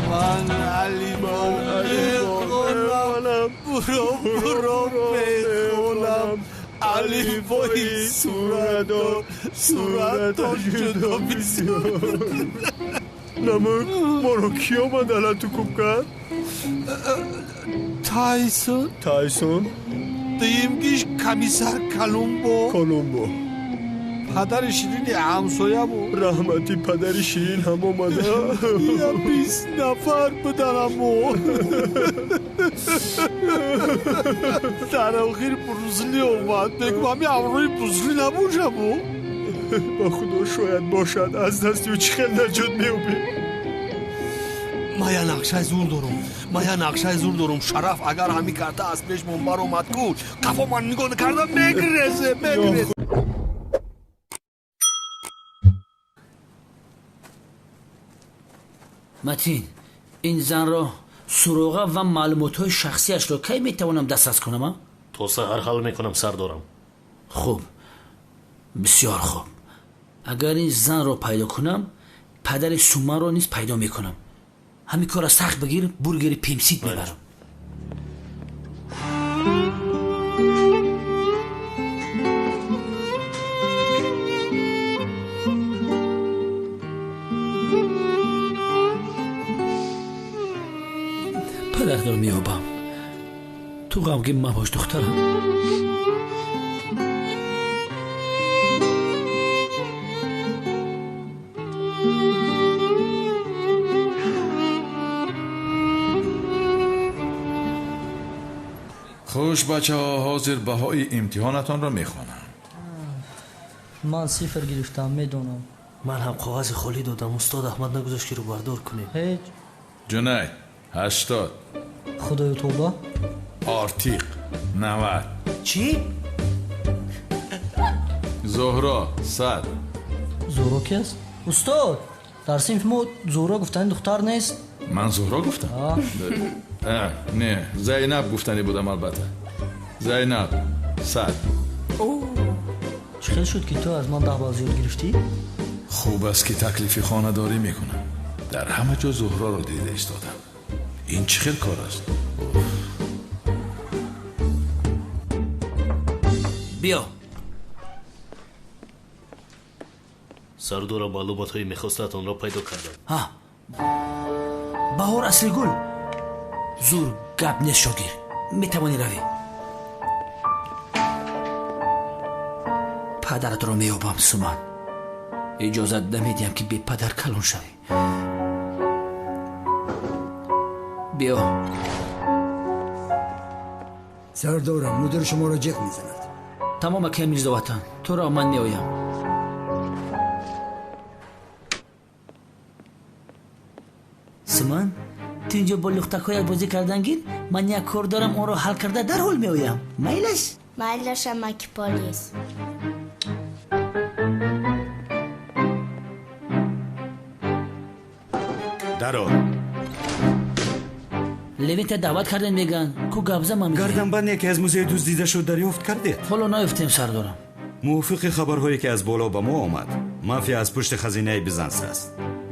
Speaker 12: Ман Алибоб мехонам, буро буро мехонам, алифбои суратдор, суратдор ҷудо бисёр.
Speaker 16: Намук, моро кӣ омад алату куб кард?
Speaker 12: Тайсон.
Speaker 16: Тайсон?
Speaker 12: Дуюмгиш комиссар Колумбо.
Speaker 16: Колумбо.
Speaker 12: Падари ширини ҳамсоя буд.
Speaker 16: Раҳмати падари ширин ҳам омада.
Speaker 12: Я 20 нафар буданамо. Дар охир Брусли омад. Бегум, ҳами ҳамроҳи Брусли набошаму?
Speaker 16: Ба худо, шояд бошад. Аз дасти ӯ чӣ хел наҷот меёбем?
Speaker 12: Ман я нақшаи зур дорум. Ман я нақшаи зур дорум. Шараф, агар ҳами карта аз пешмон баромад ку, қафо ман нигоҳ накарда мегрезе, мегрезе.
Speaker 3: Матин, ин занро суроға ва маълумотҳои шахсиашро кай метавонам дастрас кунам?
Speaker 9: То саҳар ҳал мекунам, сардорам.
Speaker 3: Хуб, бисёр хуб. Агар ин занро пайдо кунам, падари Суманро низ пайдо мекунам. Ҳамин корро сахт бигир, бургери пемсит мебарам. Падаратро меёбам. Ту ғамгин мабош, духтарам.
Speaker 1: Хуш, бачаҳо, ҳозир баҳои имтиҳонатонро мехонам.
Speaker 18: Ман 0 гирифтам, медонам.
Speaker 9: Ман ҳам коғази холӣ додам. Устод Аҳмад нагузошт, ки рӯбардор кунем.
Speaker 18: Ҳеҷ.
Speaker 1: Ҷунайд 80.
Speaker 18: Худоё, тавба.
Speaker 1: Артиқ 90.
Speaker 9: Чӣ?
Speaker 1: Зуҳро 100.
Speaker 18: Зуҳро ки аст? Устод, дар синфи мо Зуҳро гуфтани духтар нест.
Speaker 1: Ман Зуҳро гуфтам? Не, Зайнаб гуфтанӣ будам, албатта. Зайнаб 100.
Speaker 18: Чӣ хел шуд, ки ту аз ман 10 балл зиёд гирифтӣ?
Speaker 1: Хуб аст, ки таклифи хонадорӣ мекунам. Дар ҳама ҷо Зуҳроро дида истодам. Ин чӣ хел кор аст?
Speaker 3: Биё.
Speaker 9: Сардора, маълумотҳои мехостаатонро пайдо кардам.
Speaker 3: Ҳа, Баҳор Аслигул. Зур гап нест, шогир. Метавонӣ равӣ. Падаратро меёбам, Суман. Иҷозат намедиҳам, ки бепадар калон шавӣ. Биё.
Speaker 19: Сардорам, мудир шуморо ҷиғ мезанад.
Speaker 3: Тамом, акай Мирзоватан, туро ман меоям. Суман, ту инҷо бо лухтакҳоят бозӣ кардан гир. Ман як кор дорам, онро ҳал карда дарҳол меоям. Майлаш?
Speaker 7: Майлаш, амаки полис.
Speaker 10: Даро.
Speaker 3: Левинта даъват кардем, мегӯянд. Ку гапза ман мегӯям.
Speaker 10: Гарданбанде ки аз музей дуздида шуд, дарёфт кардед?
Speaker 3: Ҳоло наёфтем, сардорам.
Speaker 10: Мувофиқи хабарҳое ки аз боло ба мо омад, мафия аз пушти хазинаи Бизанс аст.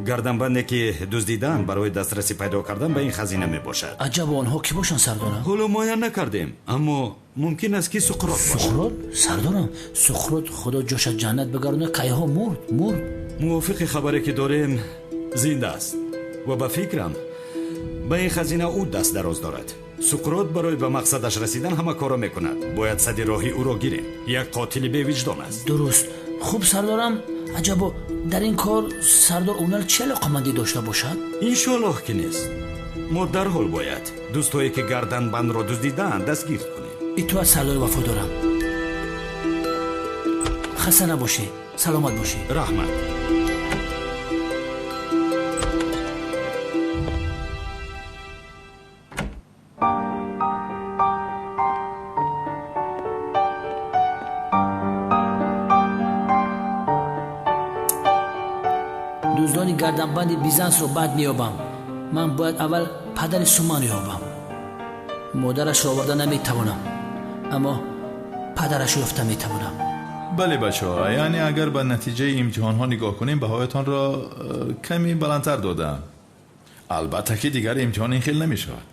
Speaker 10: Гарданбанде ки дуздидаанд, барои дастрасӣ пайдо кардан ба ин хазина мебошад.
Speaker 3: Аҷаб, онҳо кӣ бошанд, сардорам?
Speaker 10: Ҳоло муайян накардем, аммо мумкин аст, ки Суқрот бошад.
Speaker 3: Суқрот? Сардорам, Суқрот, худо ҷоша ҷаннат бигардонад, кайҳо мурд, мурд.
Speaker 10: Мувофиқи хабаре ки дорем, зинда аст ва ба фикрам, ба ин хазина ӯ даст дароз дорад. Суқрот барои ба мақсадаш расидан ҳама корро мекунад. Бояд сади роҳи ӯро гирем. Як қотили бевиҷдон аст.
Speaker 3: Дуруст. Хуб, сардорам, аҷабо, дар ин кор сардор Унал чӣ алоқамандӣ дошта бошад?
Speaker 10: Иншоаллоҳ, ки нест. Мо дарҳол бояд дӯстое ки гарданбандро дуздидаанд дастгир кунем.
Speaker 3: Итоат сардори вафодорам. Хаста набошед, саломат бошед.
Speaker 10: Раҳмат.
Speaker 3: Дуздони гарданбанди Бизансро баъд меёбам. Ман бояд аввал падари Суман ёбам. Модарашро оварда наметавонам, аммо падарашро ёфта метавонам.
Speaker 1: Бале бачаҳо, яъне агар ба натиҷаи имтиҳонҳо нигоҳ кунем, баҳоятонро каме баландтар додаам. Албатта ки дигар имтиҳон ин хел намешавад.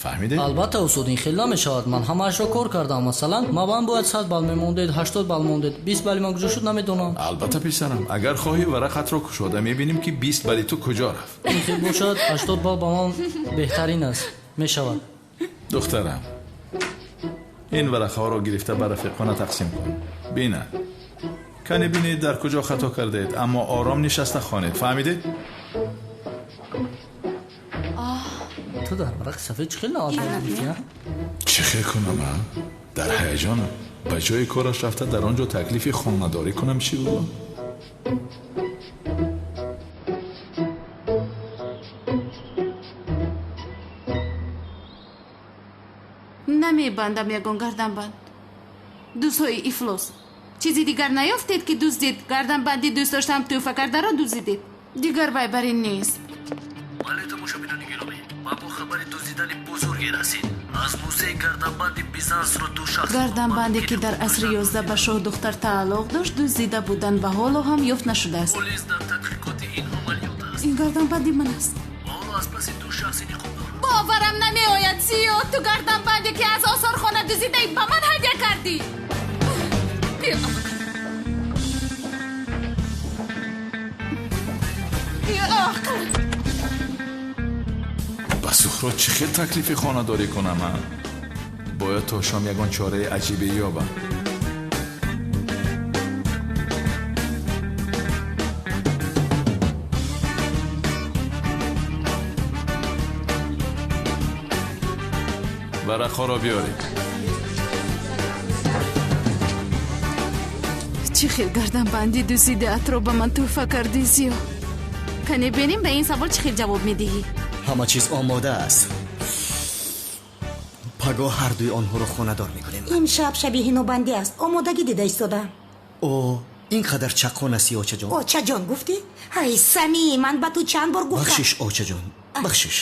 Speaker 1: Фаҳмидед?
Speaker 18: Албатта устод, ин хел намешавад. Ман ҳамаашро кор кардам. Масалан, ман бояд 100 балл мемондед, 80 балл мондед. 20 балли ман куҷо шуд намедонам.
Speaker 1: Албатта писарам, агар хоҳӣ варақатро кушода мебинем ки 20 балли ту куҷо рафт.
Speaker 18: Ин хел бошад, 80 балл ба ман беҳтарин аст. Мешавад.
Speaker 1: Духтарам, ин варақаҳоро гирифта ба рафиқона тақсим кун. Бина. Кане бинед дар куҷо хато кардаед, аммо ором нишаста хонед. Фаҳмидед?
Speaker 18: Ту дар варақи сафед чӣ хел навад гирифтӣ?
Speaker 1: Чӣ хел кунам, а? Дар ҳаяҷонам. Ба ҷои кораш рафта дар он ҷо таклифи хонадорӣ кунам чӣ буд?
Speaker 20: Намебандам ягон гарданбанд. Дӯстҳои ифлос. Чизи дигар наёфтед ки дуздид. Гарданбанди дӯст доштам тӯҳфа кардаро дуздидед. Дигар вай бар ин нест.
Speaker 9: Бале, тамошобинони гиромӣ, ба мо хабари дуздидани бузурге расид. Аз музеи гарданбанди Бизансро ду шахс
Speaker 20: гарданбанде ки дар асри 11 ба шоҳдухтар тааллуқ дошт, дуздида буданд ва ҳоло ҳам ёфт нашудааст.
Speaker 9: Полис дар тадқиқоти ин амалиёт аст.
Speaker 20: Ин гарданбанди ман аст.
Speaker 9: Ва ҳоло аз паси ду шахси ниқобдор.
Speaker 20: Боварам намеояд, Зиё, ту гарданбанде ки аз осорхона дуздидаи ба ман ҳадя кардӣ. Беақл!
Speaker 1: Ба Сухро чӣ хел таклифи хонадорӣ кунам, а? Бояд то шом ягон чораи аҷибе ёбам. Варақҳоро биёред.
Speaker 20: Чӣ хел гарданбанди дуздидаатро ба ман тӯҳфа кардӣ, Зиё? Кане бинем ба ин савол чӣ хел ҷавоб медиҳӣ?
Speaker 6: Ҳама чиз омода аст. Пагоҳ ҳардуи онҳоро хонадор мекунем.
Speaker 2: Имшаб шаби ҳинобандӣ аст. Омодагӣ дида истода.
Speaker 6: О, ин қадар чаққон астӣ, очаҷон.
Speaker 2: Очаҷон гуфтӣ? Ҳай, Самӣ, ман ба ту чанд бор гуфтам.
Speaker 6: Бахшиш, очаҷон, бахшиш.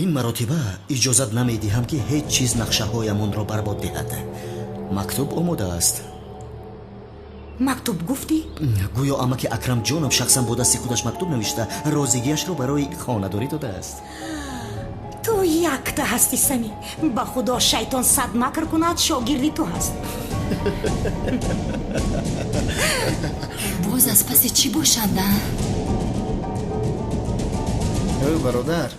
Speaker 6: Ин маротиба иҷозат намедиҳам ки ҳеҷ чиз нақшаҳоямонро барбод диҳад. Мактуб омода аст.
Speaker 2: Мактуб гуфтӣ?
Speaker 6: Гӯё амаки Акрамҷонам шахсан бо дасти худаш мактуб навишта розигиашро барои хонадорӣ додааст.
Speaker 2: Ту якта ҳастӣ, Самӣ. Ба худо шайтон сад макр кунад, шогирди ту ҳаст.
Speaker 5: Боз аз паси чӣ бошанд, а?
Speaker 13: Эй бародар,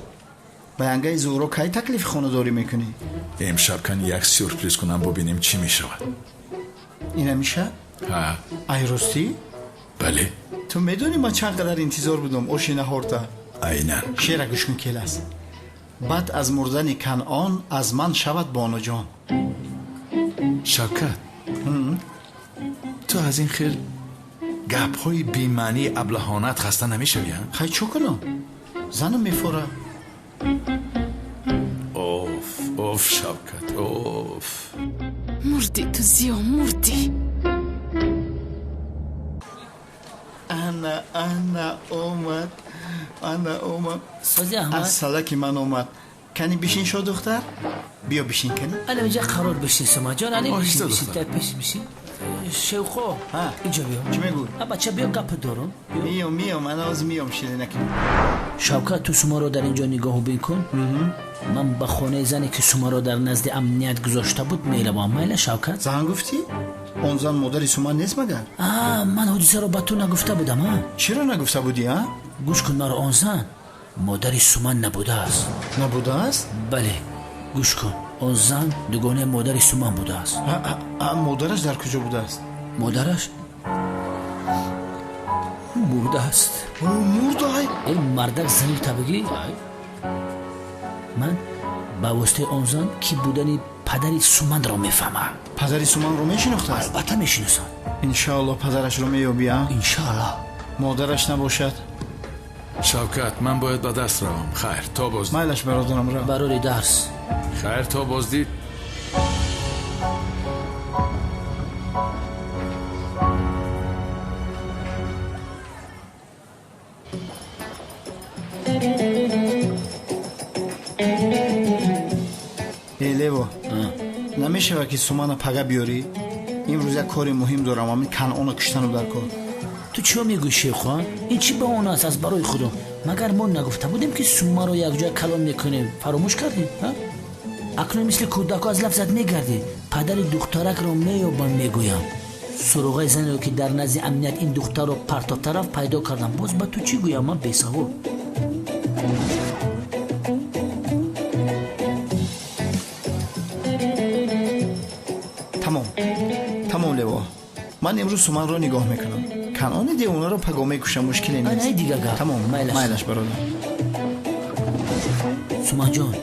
Speaker 13: ба янгаи Зуҳро кай таклифи хонадорӣ мекунӣ?
Speaker 1: Имшаб кани як сюрприз кунам, бубинем чӣ мешавад.
Speaker 13: Инамиша?
Speaker 1: Ҳа.
Speaker 13: Ай ростӣ?
Speaker 1: Бале.
Speaker 13: Ту медонӣ ман чанд қадар интизор будам оши наҳорта?
Speaker 1: Айнан.
Speaker 13: Шеъра гӯш кун, келас. Баъд аз мурдани Канъон аз ман шавад бонуҷон.
Speaker 1: Шавкат, ту аз ин хел гапҳои бемаънии аблаҳонат хаста намешавӣ, а?
Speaker 13: Хай чӣ кунам? Занам мефора.
Speaker 1: Оф, оф, Шавкат, оф.
Speaker 20: Мурдӣ ту, Зиё, мурдӣ.
Speaker 13: Ана, ана омад, ана омад.
Speaker 3: Сози Аҳмад.
Speaker 13: Аз салаки ман омад. Кани бишин, шо духтар? Биё бишин кани.
Speaker 3: Ана инҷа қарор бишин, Сумаҷон, ана
Speaker 1: Оҳиста,
Speaker 3: бишин, бишин,
Speaker 1: духтар.
Speaker 3: дар пеш бишин. Шевқо, инҷо биё.
Speaker 13: Чӣ мегӯй?
Speaker 3: А бача биё, гап дорам.
Speaker 13: Миём, миём, ана ҳозир миём, ширинаки.
Speaker 3: Шавкат, ту Сумаро дар инҷо нигоҳубин кун. Ман ба хонаи зане ки Сумаро дар назди амният гузошта буд меравам. Майла, Шавкат?
Speaker 13: Зан гуфтӣ? Он зан модари Суман нест магар?
Speaker 3: А, ман ҳодисаро ба ту нагуфта будам, а?
Speaker 13: Чиро нагуфта будӣ, а?
Speaker 3: Гӯш кун маро, он зан модари Суман набудааст.
Speaker 13: Набудааст?
Speaker 3: Бале, гӯш кун. Он зан дугонаи модари Суман будааст.
Speaker 13: Модараш дар куҷо будааст?
Speaker 3: Модараш мурдааст.
Speaker 13: Мурда?
Speaker 3: Эй мардак, занил табигӣ. Ман ба воситаи он зан ки будани падари Суманро мефаҳмам.
Speaker 13: Падари Суманро мешинохтааст?
Speaker 3: Албатта мешиносам.
Speaker 13: Иншааллоҳ падарашро меёбӣ, а?
Speaker 3: Иншааллоҳ.
Speaker 13: Модараш набошад?
Speaker 1: Шавкат, ман бояд ба дарс равам. Хайр, то боздид.
Speaker 13: Майлаш, бародарам, рав.
Speaker 3: Барори дарс.
Speaker 1: Хайр, то боздид.
Speaker 13: Э, Лево, намешавад ки Сумана пага биёрӣ? Имрӯз як кори муҳим дорам, ҳамин Канъонро куштану дар кор.
Speaker 3: Ту чиё мегӯӣ, Шерхон? Ин чӣ баҳона аст аз барои Худо? Магар мо нагуфта будем, ки Сумаро якҷоя калон мекунем? Фаромӯш кардем? Акнун мисли кӯдако аз лафзат мегардӣ. Падари духтаракро меёбам, мегӯям. Суроғаи занеро, ки дар назди амният ин духтарро партофта рафт, пайдо кардам. Боз ба ту чӣ гӯям, ман бесавод?
Speaker 13: Тамом, тамом, Лево, ман имрӯз Суманро нигоҳ мекунам. Канъони девонаро паго мекушам, мушкиле нест.
Speaker 3: Ана дигар гап.
Speaker 13: Тамом, майлаш, бародар.
Speaker 3: Суманҷон,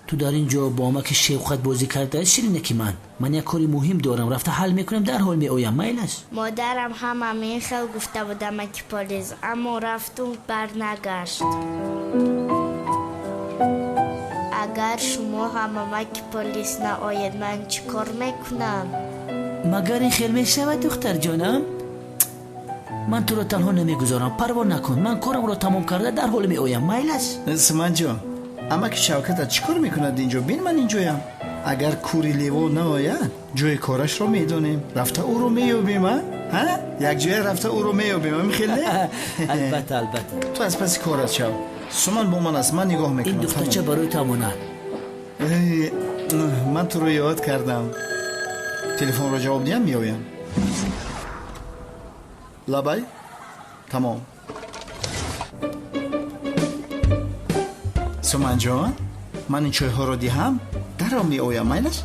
Speaker 3: ту дар ин ҷо бо амаки Шевқат бозӣ кардаи, ширинаки ман. Ман як кори муҳим дорам, рафта ҳал мекунам, дарҳол меоям, майлаш?
Speaker 7: Модарам ҳам ҳамин хел гуфта буд, амаки полис, аммо рафту барнагашт. Агар шумо ҳам, амаки полис, наоед, ман чӣ кор мекунам?
Speaker 3: Магар ин хел мешавад, духтарҷонам? Ман туро танҳо намегузорам, парво накун. Ман корамро тамом карда дарҳол меоям, майлаш?
Speaker 13: Суманҷон, амаки Шавката чӣ кор мекунад инҷо? Бин, ман инҷоям. Агар кури Лево наояд, ҷои корашро медонем, рафта ӯро меёбем. А якҷоя рафта ӯро меёбем, ҳамин хел не?
Speaker 3: Албатта, албатта.
Speaker 13: Ту аз паси корат шав, Суман бо ман аст, ман нигоҳ мекунам.
Speaker 3: Ин духтарча барои ту амонат.
Speaker 13: Ман туро ёд кардам. Телефонро ҷавоб диҳам, меоям. Лабай, тамом. Суманҷон, ман ин чойҳоро диҳам, дарҳол меоям, майлаш?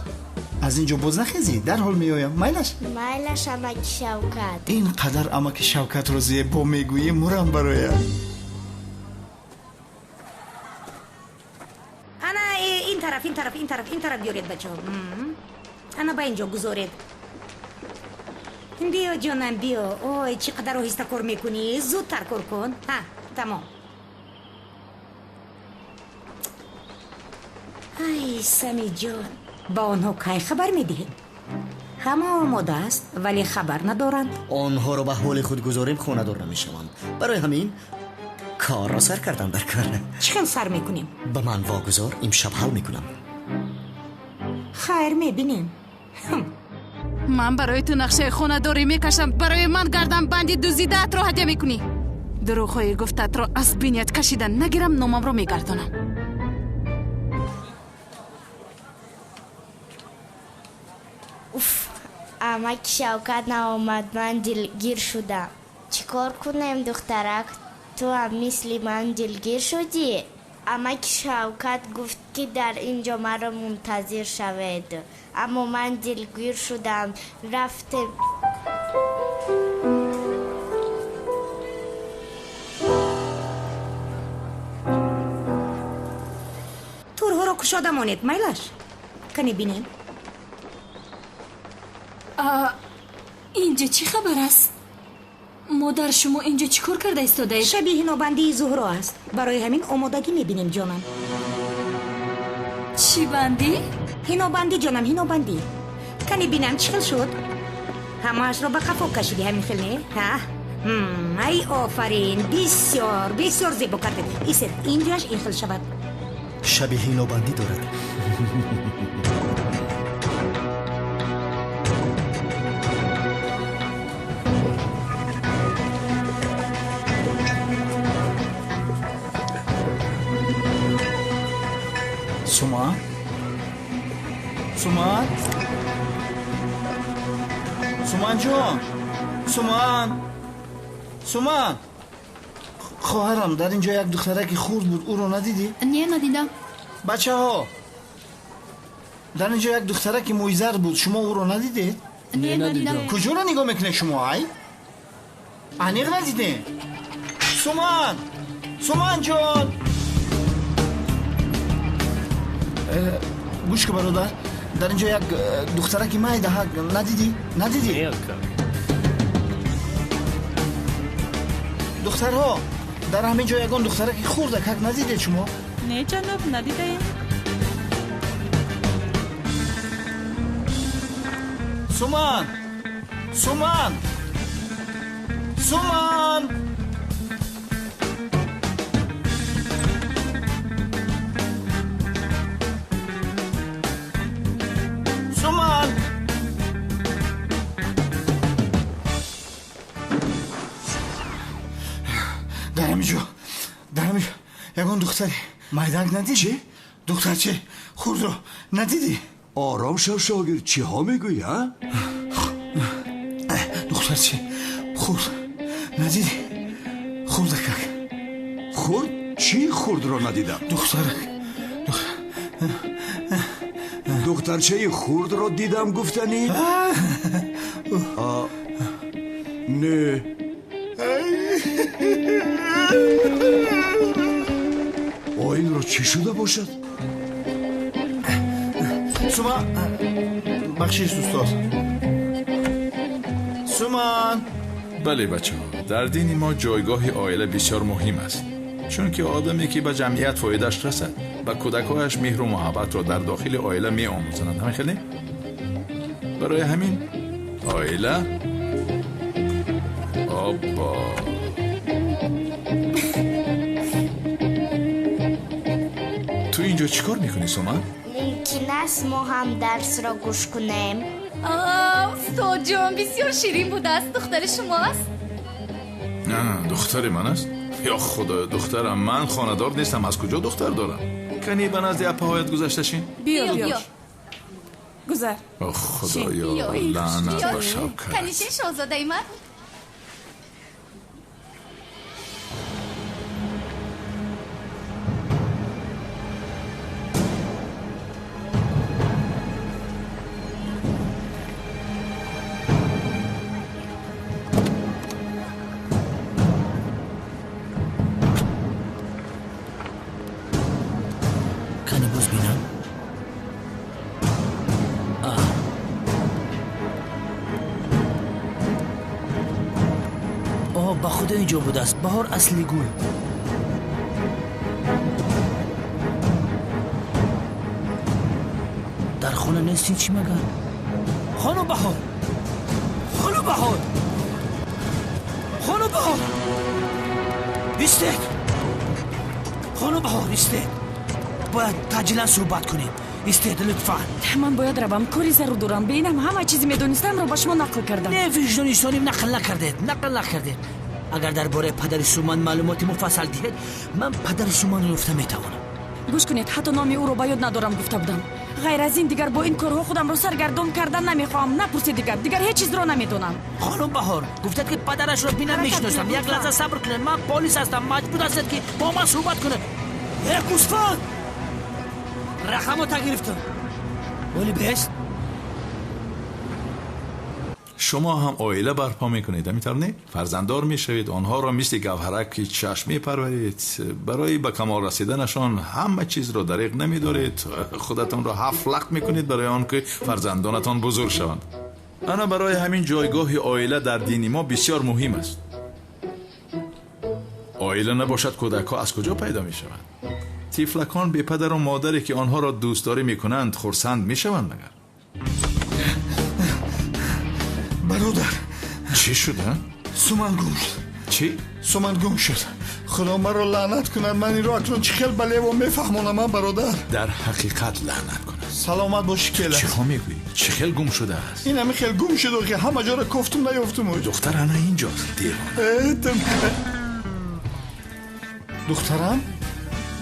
Speaker 13: Аз ин ҷо боз нахезӣ, дарҳол меоям, майлаш?
Speaker 7: Майлаш, амаки Шавкат.
Speaker 13: Ин қадар амаки Шавкатро зебо мегӯӣ, мурам бароям.
Speaker 2: Ана ин тараф, ин тараф, ин тараф, ин тараф биёред, бачаҳо. Ана ба ин ҷо гузоред. Биё, ҷонам, биё. Ой, чӣ қадар оҳиста кор мекунӣ, зудтар кор кун. Ҳа, тамом. Ай, Самиҷон, ба онҳо кай хабар медиҳем? Ҳама омода аст, вале хабар надоранд.
Speaker 6: Онҳоро ба ҳоли худ гузорем, хонадор намешаванд. Барои ҳамин корро сар кардам дар кор.
Speaker 2: Чӣ хел сар мекунем?
Speaker 6: Ба ман вогузор, имшаб ҳал мекунам.
Speaker 2: Хайр, мебинем.
Speaker 20: Ман барои ту нақшаи хонадорӣ мекашам. Барои ман гарданбанди дуздидаатро ҳадя мекунӣ. Дурӯғҳои гуфтаатро аз биният кашида нагирам, номамро мегардонам.
Speaker 7: Уф, амаки Шавкат наомад, ман дилгир шудам. Чӣ кор кунем, духтарак? Ту ҳам мисли ман дилгир шудӣ? Амаки Шавкат гуфт, ки дар ин ҷо маро мунтазир шавед, аммо ман дилгир шудам. Рафтем.
Speaker 2: Турҳоро кушода монед, майлаш? Кане бинем.
Speaker 5: Инҷо чӣ хабар аст? Модар, шумо инҷо чӣ кор карда истодаед?
Speaker 2: Шаби ҳинобандии Зуҳро аст, барои ҳамин омодагӣ мебинем, ҷонам.
Speaker 5: Чӣ бандӣ?
Speaker 2: Ҳинобандӣ, ҷонам, ҳинобандӣ. Кане бинам, чӣ хел шуд? Ҳамаашро ба қафо кашидӣ, ҳамин хел не? Ҳа, ай, офарин, бисёр бисёр зебо кардед. Исед, инҷоаш ин хел шавад.
Speaker 6: Шаби ҳинобандӣ дорад.
Speaker 13: Суман, Суман, Суманҷон, Суман, Суман. Хоҳарам, дар ин ҷо як духтараки хурд буд, ӯро надидӣ?
Speaker 5: Не, надидам.
Speaker 13: Бачаҳо, дар ин ҷо як духтараки мӯйзард буд, шумо ӯро надидед?
Speaker 5: Не, надидам.
Speaker 13: Куҷоро нигоҳ мекунед шумо, ай? Аниқ надидем? Суман, Суманҷон. Гӯш кун, бародар, дар инҷо як духтараки майдаҳак надидӣ? Надидӣ? Духтарҳо, дар ҳамин ҷо ягон духтараки хурдакак надидед шумо?
Speaker 21: Не, ҷаноб, надидаем.
Speaker 13: Суман! Суман! Суман! Суман! Дар ҳамин ҷо ягон духтари майдак надидӣ?
Speaker 22: Чӣ?
Speaker 13: Духтарчи хурдро надидӣ?
Speaker 22: Ором шав, шогирд, чиҳо мегӯӣ, а?
Speaker 13: Духтарчи хурд надидӣ? Хурдакак.
Speaker 22: Хурд? Чӣ хурдро надидам?
Speaker 13: Духтарак.
Speaker 22: Духтарчаи хурдро дидам гуфтанӣ? Не. Оинро чӣ шуда бошад?
Speaker 13: Суман, бахшиш, устод. Суман.
Speaker 1: Бале, бачаҳо, дар дини мо ҷойгоҳи оила бисёр муҳим аст, чунки одаме ки ба ҷамъият фоидааш расад, ба кӯдакҳояш меҳру муҳаббатро дар дохили оила меомӯзонад. Ҳамин хеле? Барои ҳамин оила обба. Ту инҷо чӣ кор мекунӣ, Суман?
Speaker 7: Мумкин аст мо ҳам дарсро гӯш кунем?
Speaker 5: Устодҷон, бисёр ширин будааст. Духтари шумоаст?
Speaker 1: На, духтари ман аст? Ё худоё, духтарам, ман хонадор нестам, аз куҷо духтар дорам? Кани ба назди апаҳоят гузашта шин?
Speaker 21: Биё, биё. Гузар.
Speaker 1: О худоё, лаънат ба Шавкат.
Speaker 5: Кани шин, шоҳзодаи ман.
Speaker 3: Кани боз бинам. О, ба худо инҷо будааст. Баҳор асли гул. Дар хона нестин чӣ магар? Хонум Баҳор! Хонум Баҳор! Хонум Баҳор! Истед! Хонум Баҳор, истед! Бояд таъҷилан суҳбат кунем. Истед, лутфан.
Speaker 23: Ман бояд равам, кори зарур дорам. Беинам ҳама чизе медонистамро ба шумо нақл кардам.
Speaker 3: Не, виҷдони солим, нақл накардед, нақл накардед. Агар дар бораи падари Суман маълумоти муфассал диҳед, ман падари Суманро ёфта метавонам.
Speaker 23: Гӯш кунед, ҳатто номи ӯро ба ёд надорам гуфта будам. Ғайр аз ин дигар бо ин корҳо худамро саргардон кардан намехоҳам. Напурсед дигар, дигар ҳеҷ чизро намедонам.
Speaker 3: Хонум Баҳор, гуфтед ки падарашро бинам мешиносам. Як лаҳза сабр кунед, ман полис ҳастам, маҷбур ҳастед ки бо ман суҳбат кунед. Э, гӯсфанд! Рақамота гирифтам. Вале бест?
Speaker 1: Шумо ҳам оила барпо мекунед, ҳамин тавр не? Фарзанддор мешавед, онҳоро мисли гавҳараки чашм мепарваред, барои ба камол расиданашон ҳама чизро дариқ намедоред, худатонро ҳафт лақт мекунед барои он ки фарзандонатон бузург шаванд. Ана барои ҳамин ҷойгоҳи оила дар дини мо бисёр муҳим аст. Оила набошад, кӯдакҳо аз куҷо пайдо мешаванд? Тифлакон бепадару модаре ки онҳоро дӯстдорӣ мекунанд хурсанд мешаванд магар?
Speaker 13: Бародар,
Speaker 1: чӣ шуда?
Speaker 13: Суман гум шуд.
Speaker 1: Чӣ?
Speaker 13: Суман гум шуд. Худо маро лаънат кунад, ман инро акнун чӣ хел ба лево мефаҳмонам, бародар?
Speaker 1: Дар ҳақиқат лаънат кунад.
Speaker 13: Саломат бошӣ, кела.
Speaker 1: Чиҳо мегӯӣ? Чӣ хел гум шудааст?
Speaker 13: Ин ҳамин хел гум шуд, ки ҳама ҷоро кофтум, наёфтум.
Speaker 1: Духтар ана инҷост, девона.
Speaker 13: Духтарам,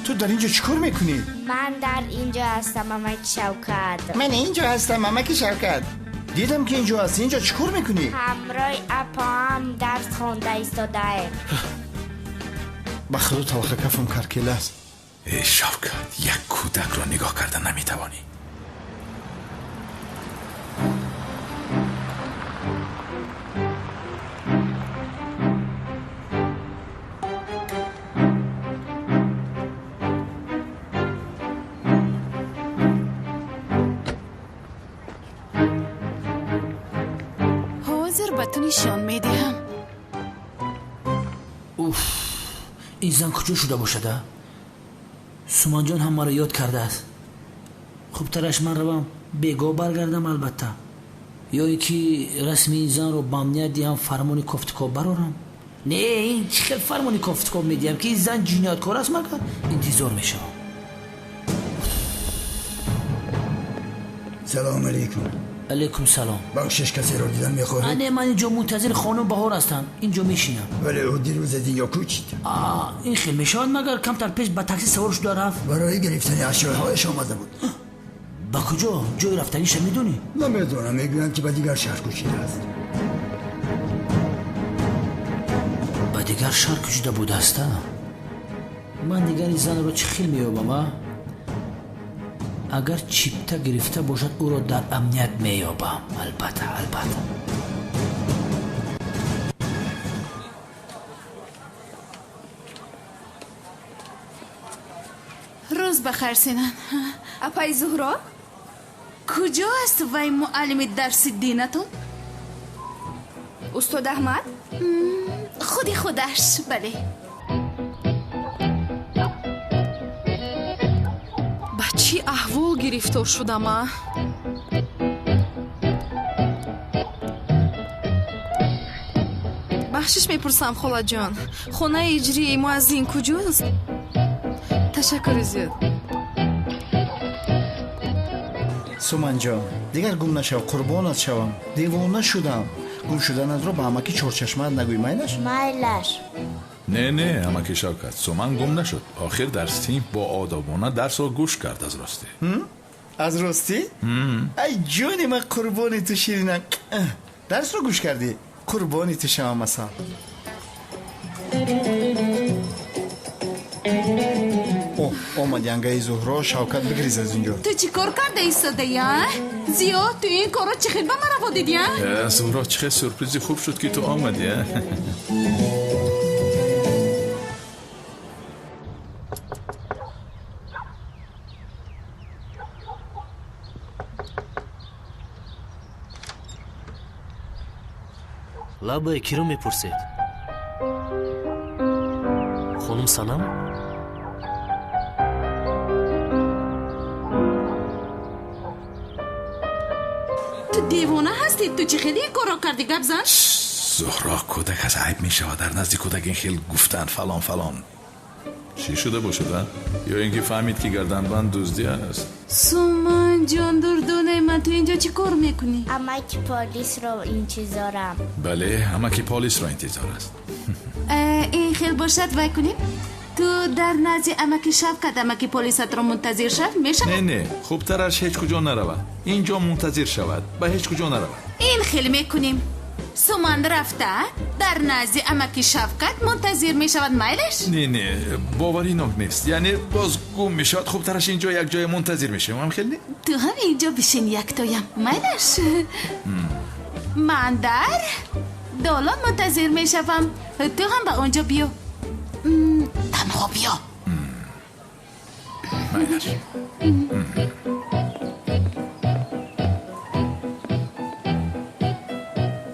Speaker 13: ту дар инҷо чӣ кор мекунӣ?
Speaker 7: Ман дар инҷо ҳастам, амаки Шавкат.
Speaker 13: Ман инҷо ҳастам, амаки Шавкат. Дидам ки инҷо ҳастӣ. Инҷо чӣ кор мекунӣ?
Speaker 7: Ҳамроҳи апаам дарс хонда истодаем.
Speaker 13: Ба худо талха кафам каркела аст.
Speaker 1: Э, Шавкат, як кӯдакро нигоҳ карда наметавонӣ.
Speaker 20: Ба ту нишон медиҳам.
Speaker 3: Уф, ин зан куҷо шуда бошад, а? Суманҷон ҳам маро ёд кардааст. Хубтараш ман равам, бегоҳ баргардам албатта. Ё ин ки расми ин занро ба амният диҳам, фармони кофтукоб барорам? Не, ин чӣ хел фармони кофтукоб медиҳам, ки ин зан ҷинояткор аст, магар? Интизор мешавам.
Speaker 19: Салом алейкум.
Speaker 3: Алейкум салом.
Speaker 19: Бахшиш, касеро дидан мехоҳед?
Speaker 3: Не, ман инҷо мунтазири хонум Баҳор ҳастам. Инҷо мешинам.
Speaker 19: Вале ӯ дирӯз аз инҷо кӯчид.
Speaker 3: Ин хел мешавад, магар камтар пеш ба такси савор шуда рафт?
Speaker 19: Барои гирифтани ашёҳояш омада буд.
Speaker 3: Ба куҷо? Ҷои рафтаниша медонӣ?
Speaker 19: Намедонам, мегӯянд ки ба дигар шаҳр кӯчидааст.
Speaker 3: Ба дигар шаҳр кӯчида будааст, а? Ман дигар ин занро чӣ хел меёбам, а? Агар чипта гирифта бошад, ӯро дар амният меёбам. Албатта, албатта.
Speaker 20: Рӯз ба хайр, Синан.
Speaker 11: Апаи Зуҳро?
Speaker 20: Куҷо аст вай муаллими дарси динатон?
Speaker 11: Устод Аҳмад?
Speaker 20: Худи худаш, бале.
Speaker 11: Ба чӣ аҳвол гирифтор шудам, а? Бахшиш мепурсам, холаҷон. Хонаи иҷрии муаззин куҷост? Ташаккури зиёд.
Speaker 13: Суманҷон, дигар гум нашав, қурбонат шавам. Девона шудам. Гум шуданатро ба амаки Чорчашмаат нагӯй, майлаш?
Speaker 7: Майлаш.
Speaker 1: Не, не, амаки Шавкат, Суман гум нашуд. Охир дар синф бо одобона дарсро гӯш кард аз ростӣ.
Speaker 13: Аз ростӣ? Ай ҷони ман, қурбони ту, ширинам. Дарсро гӯш кардӣ? Қурбони ту шавам, асал. О, омад янгаи Зуҳро. Шавкат, бигриз аз ин ҷо.
Speaker 20: Ту чӣ кор карда истодаи, а? Зиё, ту ин корро чӣ хел ба ман раво дидӣ, а?
Speaker 1: Зуҳро, чӣ хел сюрпризи хуб шуд, ки ту омадӣ, а?
Speaker 9: Лабае киро мепурсед? Хонум Санам?
Speaker 20: Ту девона ҳастӣ? Ту чӣ хеле ин корро кардӣ, гап зан?
Speaker 1: Зуҳро, кӯдак аз айб мешавад дар назди кӯдак ин хел гуфтан фалон фалон. Чӣ шуда бошад, а? Ё ин ки фаҳмид, ки гарданбанд дуздӣ аст?
Speaker 20: Суманҷон, дурдонаи ман, ту инҷо чӣ кор мекунӣ?
Speaker 7: Амаки полисро интизорам.
Speaker 1: Бале, амаки полисро интизор аст.
Speaker 20: Ин хел бошад, вай кунем? Ту дар назди амаки Шавкат амаки полисатро мунтазир шав, мешавад?
Speaker 1: Не, не, хубтараш ҳеҷ куҷо наравад. Инҷо мунтазир шавад, ба ҳеҷ куҷо наравад.
Speaker 20: Ин хел мекунем. Суман рафта дар назди амаки Шавкат мунтазир мешавад, майлаш?
Speaker 1: Не, не, боваринок нест. Яъне боз гум мешавад, хубтараш инҷо як ҷое мунтазир мешавем, ҳам хел не?
Speaker 20: Ту ҳам инҷо бишин яктоям, майлаш? Ман дар долон мунтазир мешавам. Ту ҳам ба он ҷо биё. Танҳо биё.
Speaker 1: Майлаш.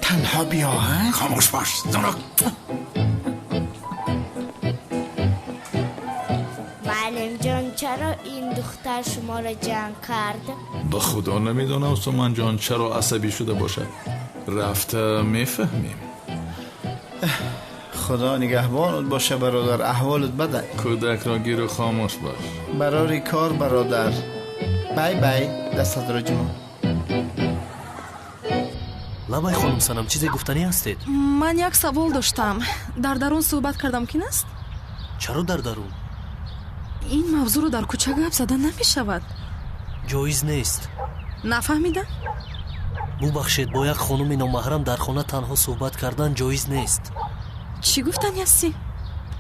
Speaker 13: Танҳо биё, ҳа?
Speaker 1: Хомӯш бош, Зуҳро.
Speaker 7: Муаллимҷон, чаро ин духтар шуморо ҷанг кард?
Speaker 1: Ба худо намедонам, Суманҷон, чаро асабӣ шуда бошад. Рафта мефаҳмем.
Speaker 13: Худо нигаҳбонат боша, бародар, аҳволат бада.
Speaker 1: Кӯдакро гиру хомӯш бош.
Speaker 13: Барори кор, бародар. Бай бай, дастатро ҷумъ.
Speaker 9: Лабай хонум Санам, чизе гуфтанӣ ҳастед?
Speaker 11: Ман як савол доштам. Дар дарун суҳбат карда мумкин аст?
Speaker 9: Чаро дар дарун?
Speaker 11: Ин мавзӯъро дар кӯча гап зада намешавад.
Speaker 9: Ҷоиз нест.
Speaker 11: Нафаҳмидам?
Speaker 9: Бубахшед, бо як хонуми номаҳрам дар хона танҳо суҳбат кардан ҷоиз нест.
Speaker 11: Чӣ гуфтани ҳастӣ?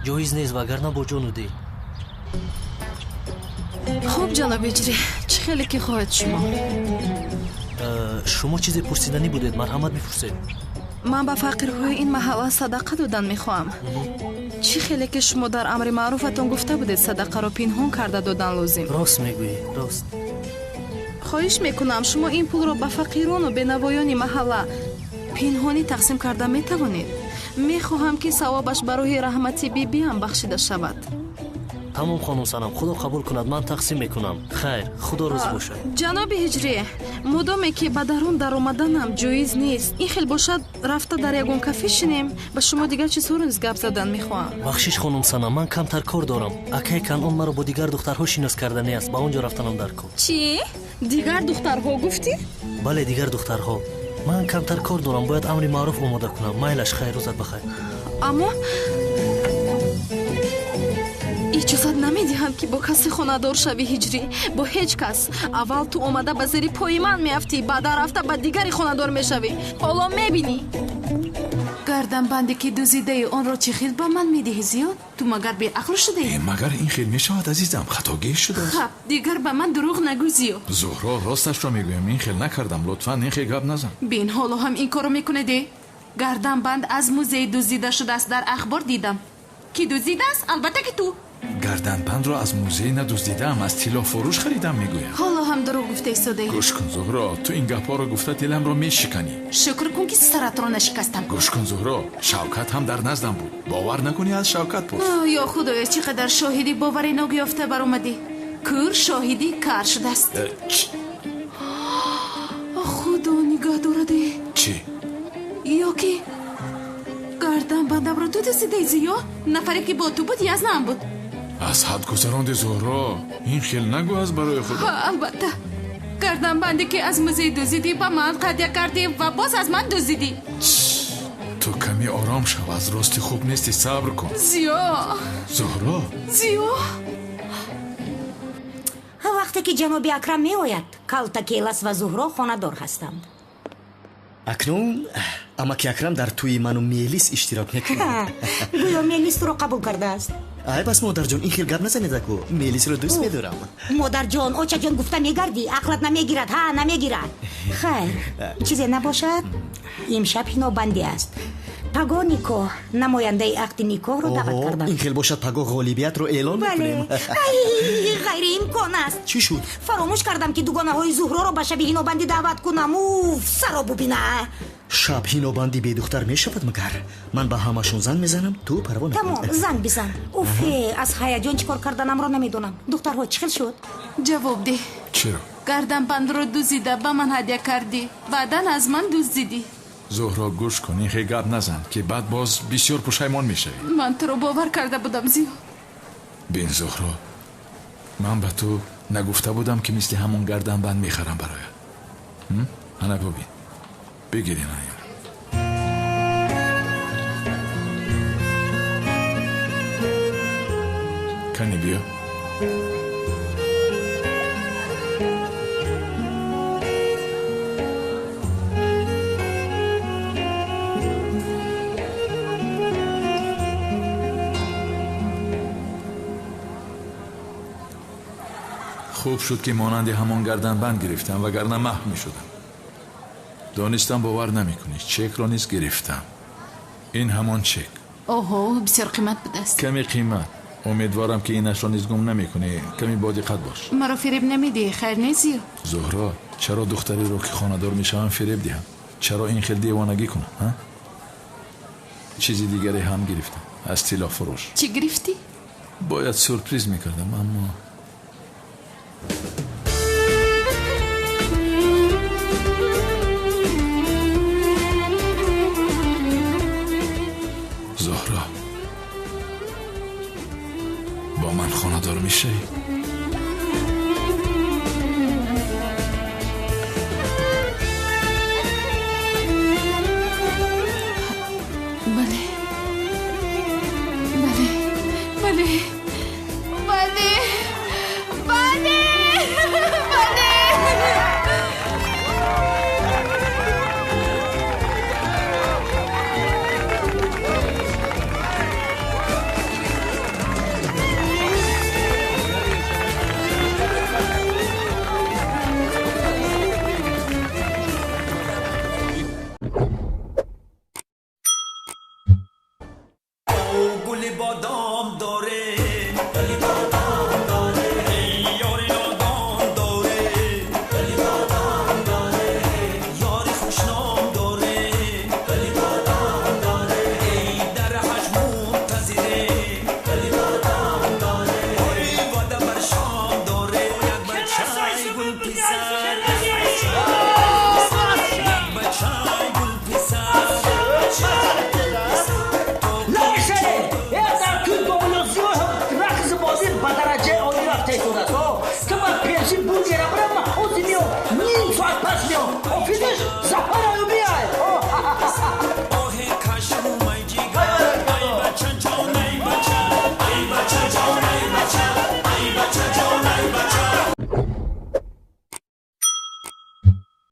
Speaker 9: Ҷоиз нест, вагарна бо ҷону дил.
Speaker 11: Хуб, ҷаноби иҷрӣ, чӣ хеле ки хоҳед шумо.
Speaker 9: Шумо чизе пурсиданӣ будед, марҳамат бипурсед.
Speaker 11: Ман ба фақирҳои ин маҳалла садақа додан мехоҳам. Чӣ хеле ки шумо дар амри маъруфатон гуфта будед, садақаро пинҳон карда додан лозим.
Speaker 9: Рост мегӯӣ, рост.
Speaker 11: Хоҳиш мекунам, шумо ин пулро ба фақирону бенавоёни маҳалла Пинҳонӣ тақсим карда метавонед? Мехоҳам, ки савобаш ба рӯҳи раҳмати бибиам бахшида шавад.
Speaker 9: Тамом, хонум Санам, худо қабул кунад, ман тақсим мекунам. Хайр, худо розӣ бошад.
Speaker 11: Ҷаноби Ҳиҷрӣ, модоме ки ба дарун даромаданам ҷоиз нест, ин хел бошад, рафта дар ягон кафе шинем. Ба шумо дигар чизҳоро низ гап задан мехоҳам.
Speaker 9: Бахшиш, хонум Санам, ман камтар кор дорам. Акай Канъон маро бо дигар духтарҳо шинос карданӣ аст, ба он ҷо рафтанам дар кор.
Speaker 11: Чӣ? Дигар духтарҳо гуфтӣ?
Speaker 9: Бале, дигар духтарҳо. Ман камтар кор дорам, бояд амри маъруф омода кунам. Майлаш, хайр, рӯзат бахайр.
Speaker 11: Аммо иҷозат намедиҳам, ки бо касе хонадор шавӣ, Ҳиҷрӣ, бо ҳеҷ кас. Аввал ту омада ба зери пои ман меафтӣ, баъдан рафта ба дигари хонадор мешавӣ. Ҳоло мебинӣ.
Speaker 20: Гарданбанде ки дуздидаи, онро чӣ хел ба ман медиҳӣ, Зиёд? Ту магар беақл шудаӣ?
Speaker 1: Магар ин хел мешавад, азизам? Хатогӣ шудааст.
Speaker 20: Хаб, дигар ба ман дурӯғ нагӯ, Зиёд.
Speaker 1: Зуҳро, росташро мегӯям, ин хел накардам. Лутфан ин хел гап назан.
Speaker 20: Бин, ҳоло ҳам ин корро мекунеде. Гарданбанд аз музей дуздида шудааст, дар ахбор дидам. Ки дуздидааст? Албатта ки ту.
Speaker 1: Гарданбандро аз музей надуздидаам, аз тиллофурӯш харидам, мегӯям.
Speaker 20: Ҳоло ҳам дурӯғ гуфта истодаӣ.
Speaker 1: Гӯш кун, Зуҳро, ту ин гапҳоро гуфта диламро мешиканӣ.
Speaker 20: Шукр кун, ки саратро нашикастам.
Speaker 1: Гӯш кун, Зуҳро, Шавкат ҳам дар наздам буд. Бовар накунӣ, аз Шавкат пурс.
Speaker 20: Ё худоё, чӣ қадар шоҳиди боваринок ёфта баромадӣ. Кӯр шоҳиди кар шудааст. Худо нигаҳ дораде.
Speaker 1: Чӣ?
Speaker 20: Ё ки гарданбандамро ту дуздидаи, Зиё? Нафаре ки бо ту буд, язнам буд.
Speaker 1: Аз ҳад гузаронди, Зуҳро, ин хел нагӯ аз барои худо.
Speaker 20: Албатта, гарданбанде ки аз музей дуздидӣ, ба ман ҳадя кардӣ ва боз аз ман дуздидӣ.
Speaker 1: Ту каме ором шав, аз рости хуб нести, сабр кун.
Speaker 20: Зиё.
Speaker 1: Зуҳро.
Speaker 20: Зиё.
Speaker 2: Вақте ки ҷаноби Акрам меояд, Калтакелас ва Зуҳро хонадор ҳастанд.
Speaker 6: Акнун амаки Акрам дар тӯи ману Мелис иштирок мекунад.
Speaker 2: Гӯё Мелис туро қабул кардааст.
Speaker 6: Ай бас, модарҷон, ин хел гап назанед аку. Мелисро дӯст медорам.
Speaker 2: Модарҷон, очаҷон гуфта мегардӣ, ақлат намегирад, ҳа, намегирад. Хайр, чизе набошад, имшаб ҳинобандӣ аст. Пагоҳ никоҳ, намояндаи ақди никоҳро даъват кардам.
Speaker 6: Ин хел бошад, пагоҳ ғолибиятро эълон мекунем.
Speaker 2: Ай, ғайриимкон аст.
Speaker 6: Чӣ шуд?
Speaker 2: Фаромӯш кардам, ки дугонаҳои Зуҳроро ба шаби ҳинобандӣ даъват кунам. Уф, саро бубина.
Speaker 6: Шаб ҳинобандӣ бедухтар мешавад магар? Ман ба ҳамашон занг мезанам, ту парво накун.
Speaker 2: Тамом, занг бизан. Уфе, аз ҳаяҷон чӣ кор карданамро намедонам. Духтарҳо, чӣ хел шуд?
Speaker 20: Ҷавоб деҳ.
Speaker 1: Чиро?
Speaker 20: Гарданбандро дуздида ба ман ҳадя кардӣ, баъдан аз ман дуздидӣ.
Speaker 1: Зуҳро, гӯш кун, ин хел гап назан, ки баъд боз бисёр пушаймон мешавӣ.
Speaker 20: Ман туро бовар карда будам, Зиё.
Speaker 1: Бин, Зуҳро, ман ба ту нагуфта будам, ки мисли ҳамон гарданбанд мехарам бароят? Ана бубин, бигир ин аяр. Кани биё. Хуб шуд, ки монанди ҳамон гарданбанд гирифтам, вагарна маҳв мешудам. Донистам бовар намекунӣ, чекро низ гирифтам. Ин ҳамон чек.
Speaker 20: Оҳо, бисёр қимат будааст.
Speaker 1: Каме қимат. Умедворам, ки инашро низ гум намекунӣ. Каме бодиққат бош.
Speaker 20: Маро фиреб намедиҳӣ, хайр не, Зиё?
Speaker 1: Зуҳро, чаро духтареро, ки хонадор мешавам, фиреб диҳам? Чаро ин хел девонагӣ кунам, ҳа? Чизи дигаре ҳам гирифтам аз тиллофурӯш.
Speaker 20: Чӣ гирифтӣ?
Speaker 1: Бояд сюрприз мекардам, аммо Зуҳро, бо ман хонадор мешавӣ?
Speaker 20: Бале, бале, бале, бале, бале, бале.
Speaker 4: Гули бодом доре, гули бодом доре, ёри нодон доре, гули бодом доре, ёри хушном доре,
Speaker 8: Паши бургера брам, ман ҳозир меом. Ним соат пас меом. Ҳофизаш Зафар.